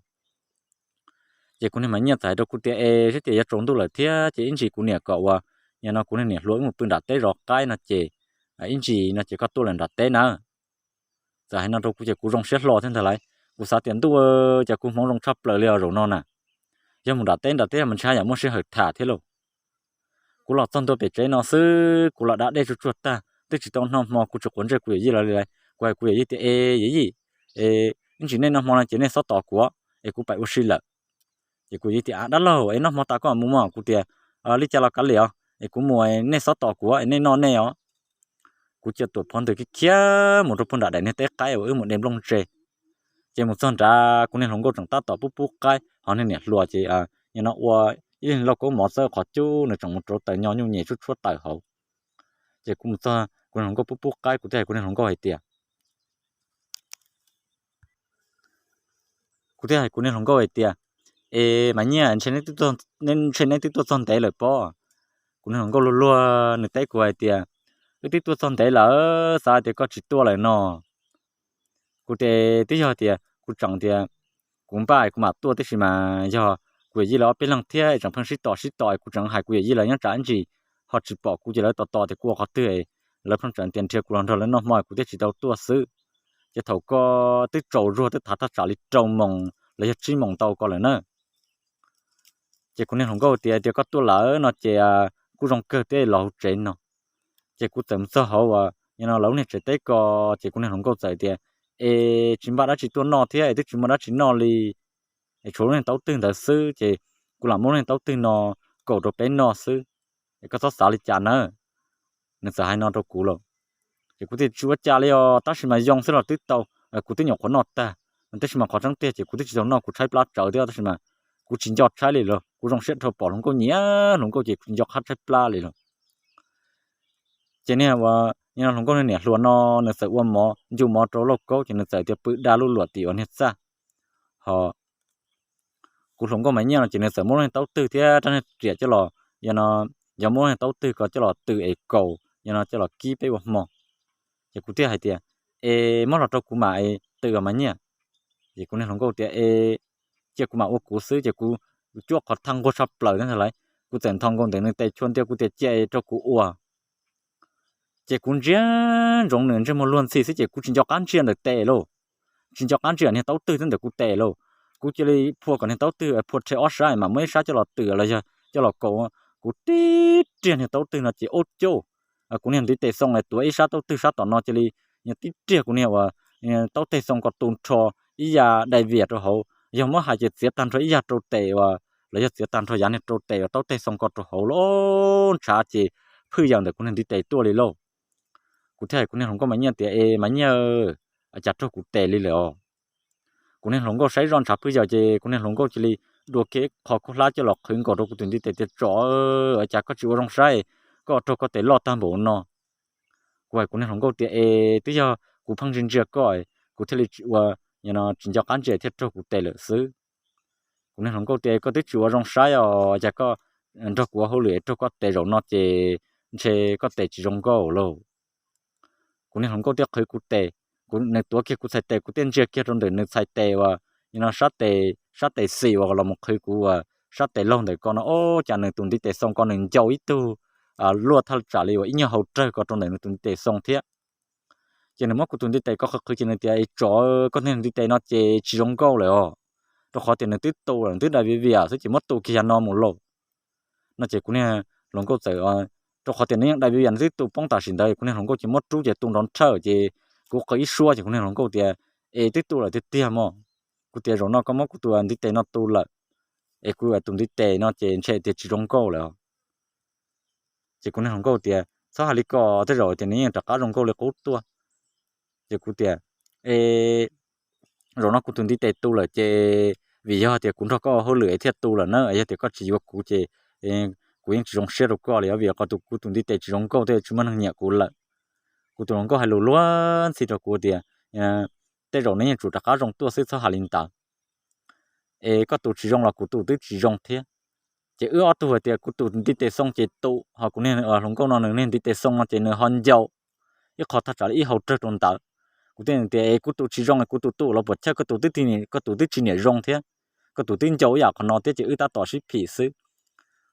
Ces kuv niag Maiv Nyiaj txawm hais rau kuv tias, Es seb tias yuav tsaus ntuj lawm thiab ces ib ntsis kuv niam kom uas, yog no kuv niag niam hluas wb mus pw nram teb zov qaib no ces, ib ntsis no ces koj tuaj lawm nram teb na. Txawm hais no rau kuv ces kuv zoo siab hlo thiab ntag lauj. Kuv xav tias, Ntuj, cas kuv hmoov zoo tshaj plaws li os zaum no na. Yog mus nram teb, nram teb mas ntshe haj yam muaj sij hawm tham thiab lauj. Kuv los txog ntua pem tsev no xwb, kuv los da dej tsuag tsuag tag, twb tsis tau noj hmo, kuv tsis quav ntsej kuv yawm yij lawv li lauj. Kuv hais kuv yawm yij tias, Es yawm yij, ib ntsis nej noj hmo no ces nej xob tos kuv es kuv pais ua si lawm. Ces kuv yawm yij tias, Dab laug, es noj hmo tas koj mam mus mog? Kuv tias, Li cas los kav liam os, es kuv mus, nej xob tos kuv es nej noj nej os. Kuv cia tuam phov ntawm khiav khiav mus rau puag nram daim niag teb qaib uas wb mus de nplooj ntse. Ces mus txog nrad kuv niag hluas nkauj tseem tab tom pub pub qaib, ho niag niam hluas ces yog no ua ib lauj kaub mov txawb qhov cub, nws tseem mus rauv taws nyo nyuj nyem tshuab tshuab taws hauv. Ces kuv mus txog kuv niag hluas nkauj pub pub qaib, kuv thiaj hais kuv niag hluas nkauj hais tias, kuv thiaj hais kuv niag hluas nkauj hais tias, Es Maiv Nyiaj, ntshe neb twb tuaj txog ntev lawm pob? Kuv niag hluas nkauj luag luag nws teb kuv hais tias, Wb twb tuaj txog ntev lawm, xav tias koj tsis tuaj lawm no. Kuv tias, Twb yog tias kuv tseem tias kuv npaj kuv mam tuaj, tab sis mas yog kuv yawm yij lawv ob peb leeg thiab es tseem pheej sib tos sib tos, kuv tseem hais kuv yawm yij lawv nyob tsam ib ntsis ho tsis pom kuv ces lawv tos tos tias kuv ua qhov twg, lawv pheej tseem tias nrhiav kuv los nrog lawv noj hmo, kuv thiaj tsis tau tuaj xwb. Ces thaum ko twb tsaus zuag, twb thav thaj tsam li rau moos los yog tsib moos ntau ko lawm na. Ces kuv niag hluas nkauj tias, Tias koj tuaj lawm no ces kuj zoo kawg thiab, los hauv tsev no. Ces kuv txawm mus txog hauv uas yog no lawv lub niag tsev teb ko, ces kuv niag hluas nkauj txawm tias, Es tsis npaj dab tsi tuaj noj thiab es twb tsis muaj dab tsi noj li, es tshuav lub niag taub twg ntawd xwb, ces kuv lam muab lub niag taub twg no kaum rau peb noj xwb, es koj txhob xav li cas nawb. Nws txawm hais no rau kuv lawm. Ces kuv thiaj tsis ua cas li os, tab sis mas yoo xwb los twb tau, kuv twb nyuam qhuav noj tag, tab sis mas qhov tseeb tiag ces kuv twb tsis tau noj, kuv tshaib plab tsawv thiab, tab sis mas kuv tsis nco tshaib li lawm, kuv zoo siab dhau pom hluas nkauj nyiam hluas nkauj ces kuv tsis nco qab tshaib plab li lawm. Ces niag uas hluas nkauj niag niam hluas no nws txawm ua mov, ncu mov rau lauj kaub, ces nws txawm tias pw da lub luam tim uas niag txaj. Ho kuv hluas nkauj Maiv Nyiaj no ces nws txawm muab lub niag taub twg thiab rab niag riam coj los, yog no, yog muab lub niag taub twg ko coj los tw es kaus, yog no coj los kib peb ua hmo. Ces kuv thiaj hais tias, Es muab los rau kuv mam es tw os Maiv Nyiaj. Ces kuv niag hluas nkauj tias, Es cia kuv mam ua kuv xwb. Ces kuv cuab qhov thaj nquag tshaj plaws thiab ntag lauj, kuv txawm nthos nkaus ntawm nws tes chua ntiag, kuv tias, Cia rau kuv ua. Ces kuv ntsia ntsoov nws ntsej muag luag ntxhi xwb ces kuv tsis nco qab ntsia ntawm tes lauj, tsis nco qab ntsia niag taub twg thiab ntawm kuv tes lauj. Kuv cia li phua kom niag taub twg phua rhe ob sab mam muab ib sab coj los tw los yog coj los kaus. Kuv tib riag niag taub twg no ces ub cuj, kuv niag ntiv tes xoo tuav ib sab taub twg sab tom no cia li tib riag kuv niag uas taub teg xoo ko tu nrho ib yam dai vias rau hauv. Yog muab hais ces txiav tag nrho ib yam rau tes uas, los yog txiav tag nrho yav niag rau tes uas taub teg xoo ko rau hauv lauj, ntshav ces phwj yam ntawm kuv niag ntiv tes tuaj li lauj. Kuv thiaj hais kuv niag hluas nkauj Maiv Nyiaj tias, Es Maiv Nyiaj, cas raug kuv tes li lawm os? Kuv niag hluas nkauj saib zoj ntshav pwg yawm ces kuv niag hluas nkauj cia li dua kiag qho khaub hlab coj los qhwv nkaus rau kuv tus ntiv tes tias, Tsov, cas koj tsis ua zoo saib, koj raug koj tes loj tag npaum no. Kuv hais kuv niag hluas nkauj tias, Es twb yog kuv pheej ntsia ntsia koj, kuv thiaj li ua tsis nco qab ntsia thiaj raug kuv tes lawm xwb. Kuv niag hluas nkauj tias, Koj twb tsis ua zoo saib os, cas koj nrog kuv ua hauj lwm raug koj tes zaum no ces ntshe koj tes tsis zoo nkauj lauj. Kuv niag hluas nkauj thiaj qhwv kuv tes, nws tuav kiag kuv txhais tes, kuv thiaj ntsia kiag rau ntawm nws txhais tes uas, no sab tes, sab tes xis uas los mus qhwv kuv uas sab tes laug ntawm ko no, ob, cas nws tus ntiv tes xoo ko nws ncau ib tug luaj thaj tsam li uas ib nyuag hau rawg ko rau ntawm nws tus ntiv tes xoo thiab. Ces nws muab kuv tus ntiv tes ko qhwv qhwv ces nws tias, Tsov, koj niag ntiv tes no ces tsis zoo nkauj lawm os, rau qhov tias nws twb tu lawm, nws twb dai viv vias xwb ces muab tu kiag yav no mus lauj. No ces kuv niag hluas nkauj txawm, rau qhov tias nws yeej dai viv vias nws twb tu poob tam sim ntawd, kuv niag hluas nkauj ces muab rub ces tu nrov nrhawj ces kuv qw ib suab ces kuv niag hluas nkauj tias, Es twb tu lawm tiag tiag mog. Kuv tias, Zaum no koj muab kuv tus ntiv tes no tu lawm, es kuv tus ntiv tes no ces ntshe tias tsis zoo nkauj lawm. Ces kuv niag hluas nkauj tias, Txhob hais li ko, tej zaum tias nws yeej rov qab zoo nkauj li qub tuaj. Ces kuv tias, Es zaum no kuv tus ntiv tes tu lawm ces vim yog tias kuv nrog koj ua hauj lwm es thiaj tu lawm na, yog tias koj tsis yuav kuv ces kuv yeej tsis zoo siab rau koj li os, vim qhov kuv tus ntiv tes tsis zoo nkauj thiaj tsis muaj neeg nyiam kuv lawm. Kuv tus hluas nkauj hais lus luag ntxhi rau kuv tias, Tej zaum nws yeej tsum rov qab zoo tuaj xwb, txhob hais li ntawd. Es koj tus tsis zoo los kuv tus twb tsis zoo thiab. Ces wb ob tug hais tias kuv tus ntiv tes xoo ces tu, ho kuv niag hluas nkauj no nws niag ntiv tes xoo no ces nws ho ncau ib qho thaj tsam li ib hau rawg rau ntawd. Kuv thiaj tias, Es kuv tus tsis zoo es kuv tus tu los puas chawj, koj tus twb, koj tus twb tsis niam zoo thiab, koj tus twb ncau ib yam qhov no thiab ces wb tab tom sib phim xwb.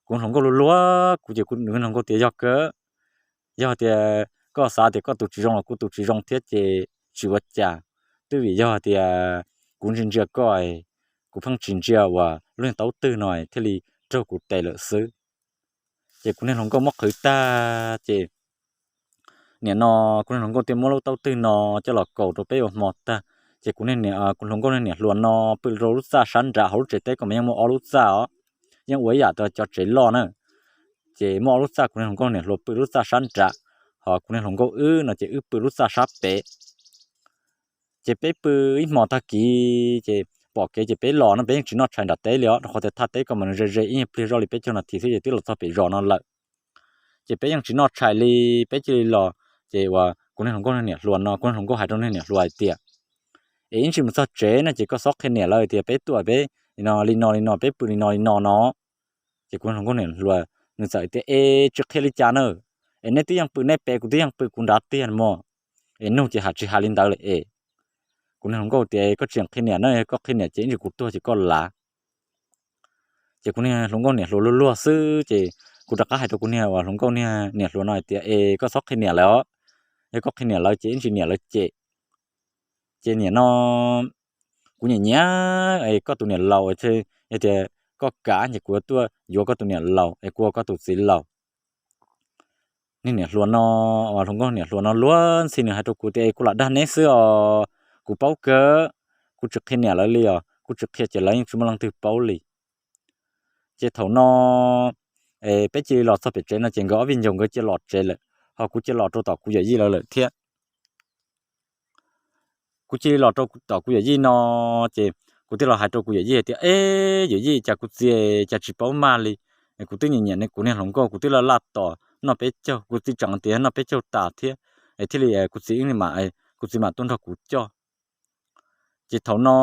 Kuv hluas nkauj luag luag kuv ces kuv hluas nkauj tias, Yog kawg, yog tias koj xav tias koj tus tsis zoo los kuv tus tsis zoo thiab ces tsis ua cas, twb vim yog tias kuv ntsia ntsia koj, kuv pheej tsis ntsia uas lub niag taub twg no thiaj li raug kuv tes lawm xwb. Ces kuv niag hluas nkauj muab qhwv tag ces nim no kuv niag hluas nkauj thiaj muab lub taub twg no coj los kaus rau peb ua hmo tag. Ces kuv, kuv hluas nkauj niag niam hluas no pw rau lub txaj sab nrad, hauv lub tsev teb ko mas yeej muaj ob lub txaj os, yeej ua ib yam cov tsev loj na. Ces muaj ob lub txaj, kuv niag hluas nkauj niam hluas pw lub txaj sab nrad, ho kuv niag hluas nkauj wb no ces wb pw lub txaj sab pem. Ces peb pw ib hmo tag kis ces pom kev ces peb los no, peb yeej tsis noj tshais nram teb li os, rau qhov tias thaj teb ko mas nws ze ze ib nyuag pliag zoj li peb caug nas this xwb ces twb los txog pem zos no lawm. Ces peb yeej tsis noj tshais li, peb cia li los. Ces uas kuv niag hluas nkauj niam hluas no, kuv niag hluas nkauj hais rau niag niam hluas hais tias, Es ib ntsis mus txog tsev no ces koj xob qhia niam lawv tias peb tuaj peb li no li no, peb pw li no li no no. Ces kuv niag hluas nkauj niam hluas nws txawm tias, Es tsis qhia li cas na, es neb twb yeej pw neb pem, kuv twb yeej pw kuv nrad tiag mog, es nug ces hais tsis hais li ntawd lawm es. Kuv niag hluas nkauj tias, Koj tsis qhia niam na, koj qhia niam ces ib ntsis kuv tuag ces koj lav. Ces kuv niag hluas nkauj niam hluas luag luag xwb ces kuv rov qab hais rau kuv niag uas hluas nkauj niag niam hluas no hais tias, Es koj txhob qhia niam lawv os, yog koj qhia niam lawv ces ib ntsis niam lawv cem. Ces nim no kuv nyiam nyiam es koj tus niam laus, yog tias koj kam ces kuv tuaj yuav koj tus niam laus es kuv ua koj tus txiv laus. Niag niam hluas no, uas hluas nkauj niam hluas no luag ntxhi nws hais rau kuv tias, Kuv lam dag neb xwb os, kuv paub kawg, kuv tsis qhia niam lawv li os, kuv tsis qhia ces lawv yeej tsis muaj leej twg paub li. Ces thaum no peb cia li los txog pem tsev no ces nkawd ob viv ncaus nkawd cia li los tsev lawm, ho kuv cia li los rau tom kuv yawm yij lawv lawm thiab. Kuv cia li los rau tom kuv yawm yij no ces kuv thiaj los hais rau kuv yawm yij tias, Eb, yawm yij, cas kuv txiv cas tsis paub maj li, kuv twb nyiam nyiam kuv niag hluas nkauj, kuv twb laj laj tos noj peb caug, kuv txiv tseem tias noj peb caug tas thiab es thiaj li kuv txiv, kuv txiv mam tuaj nrog kuv coj. Ces thaum no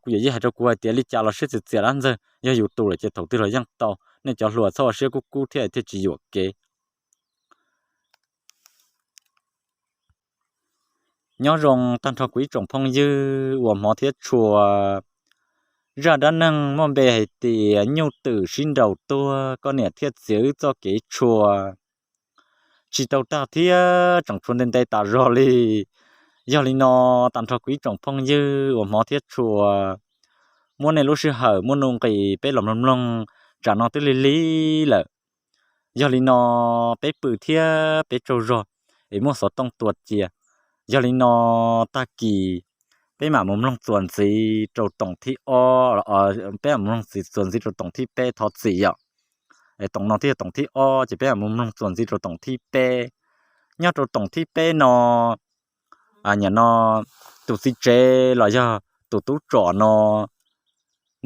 kuv yawm yij hais rau kuv hais tias, Li cas los siab txias txias dab ntxawg, yog yus tus lawm ces thaum twg los yeej tau, nej cov hluas txhob ua siab kub kub thiab thiaj tsis yuam kev. Nyob zoo tag nrho kuv ib tsoom phooj ywg uas hmov thiab tshua. Zaj dab neeg muaj npe hais tias nyuj twm sib nraus tuag, koj niam thiab txiv wb txoj kev tshua tsis tau tag thiab tseem tshuav nte nte tas zog li. Yog li no, tag nrho kuv ib tsoom phooj ywg uas hmov thiab tshua, muab nej lub sij hawm muaj nuj nqis peb los mloog mloog tsam no twb lig lig lawm. Yog li no, peb pw thiab peb tsaug zog es muab xov tooj tua cia. Yog li no, tag kis peb mam mus mloog txuas ntxiv rau toom thib ob, peb mam mloog txuas ntxiv rau toom thib peb, thov txim yom. Toom no thiab toom thib ob ces peb mam mus mloog txuas ntxiv rau toom thib peb. Nyob rau toom thib peb no, nim no tus txiv tsev los yog tus tub tsom no,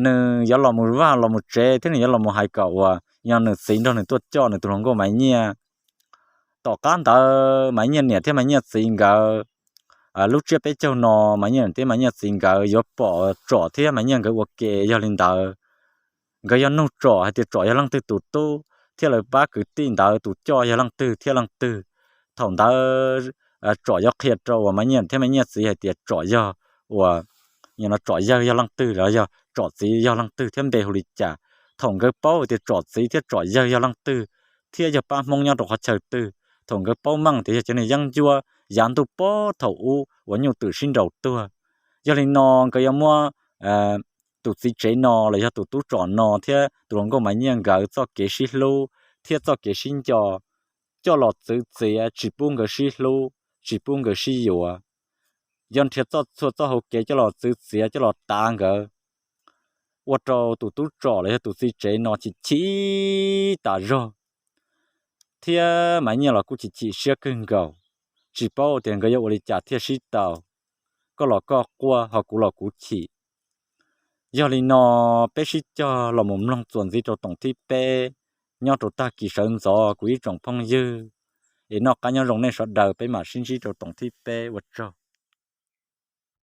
nws yuav los mus vaj los mus tsev thiab nws yuav los mus hais kom uas yog nws txiv nrog nws tuaj coj nws tus hluas nkauj Maiv Nyiaj. Tom qab ntawd Maiv Nyiaj niam thiab Maiv Nyiaj txiv nkawd, lub tsiab peb caug no, Maiv Nyiaj niam thiab Maiv Nyiaj txiv nkawd yuav pom tsom thiab Maiv Nyiaj nkawd ua ke. Yog li ntawd, nkawd yog nug tsom hais tias tsom yog leej twg tus tub thiab lawv pab kwv tij ntawd tus coj yog leej twg thiab leej twg. Thaum ntawd tsom yuav qhia rau uas Maiv Nyiaj thiab Maiv Nyiaj txiv hais tias tsom yog uas, nim no tsom yawg yog leej twg los yog tsom txiv yog leej twg thiab npe hu li cas. Thaum nkawd paub tias tsom txiv thiab tsom yawg yog leej twg thiab yog pab Hmoob nyob rau qhov chaw twg, thaum nkawd paub meej tias yog cov niag yeeb ncuab yav ntuj pob thaum ub uas nyuj twm sib nraus tuag. Yog li no nkawd yuav muab tus txiv tsev no los yog tus tub tsom no thiab tus hluas nkauj Maiv Nyiaj nkawd txoj kev sib hlub thiab txoj kev sib nco coj los txwv txiav, tsis pub nkawd sib hlub, tsis pub nkawd sib yuav. Yuav nrhiav txhua txoj hau kev coj los txwv txiav, coj los tav nkawd, ua rau tus tub tsom los yog tus txiv tsev no chim chim tas zog, thiab Maiv Nyiaj los kuj chim chim siab kawg nkaus, tsis paub tias nkawd yuav ua li cas thiaj sib tau. Koj los koj quaj ho kuv los kuv chim. Yog li no, peb sib cog los mus mloog txuas ntxiv rau toom thib peb nyob rau tag kis sawv ntxov kuv ib tsoom phooj ywg. Es noj qab nyob zoo nej sawv daws, peb mam sib ntsib rau toom thib peb, ua tsaug.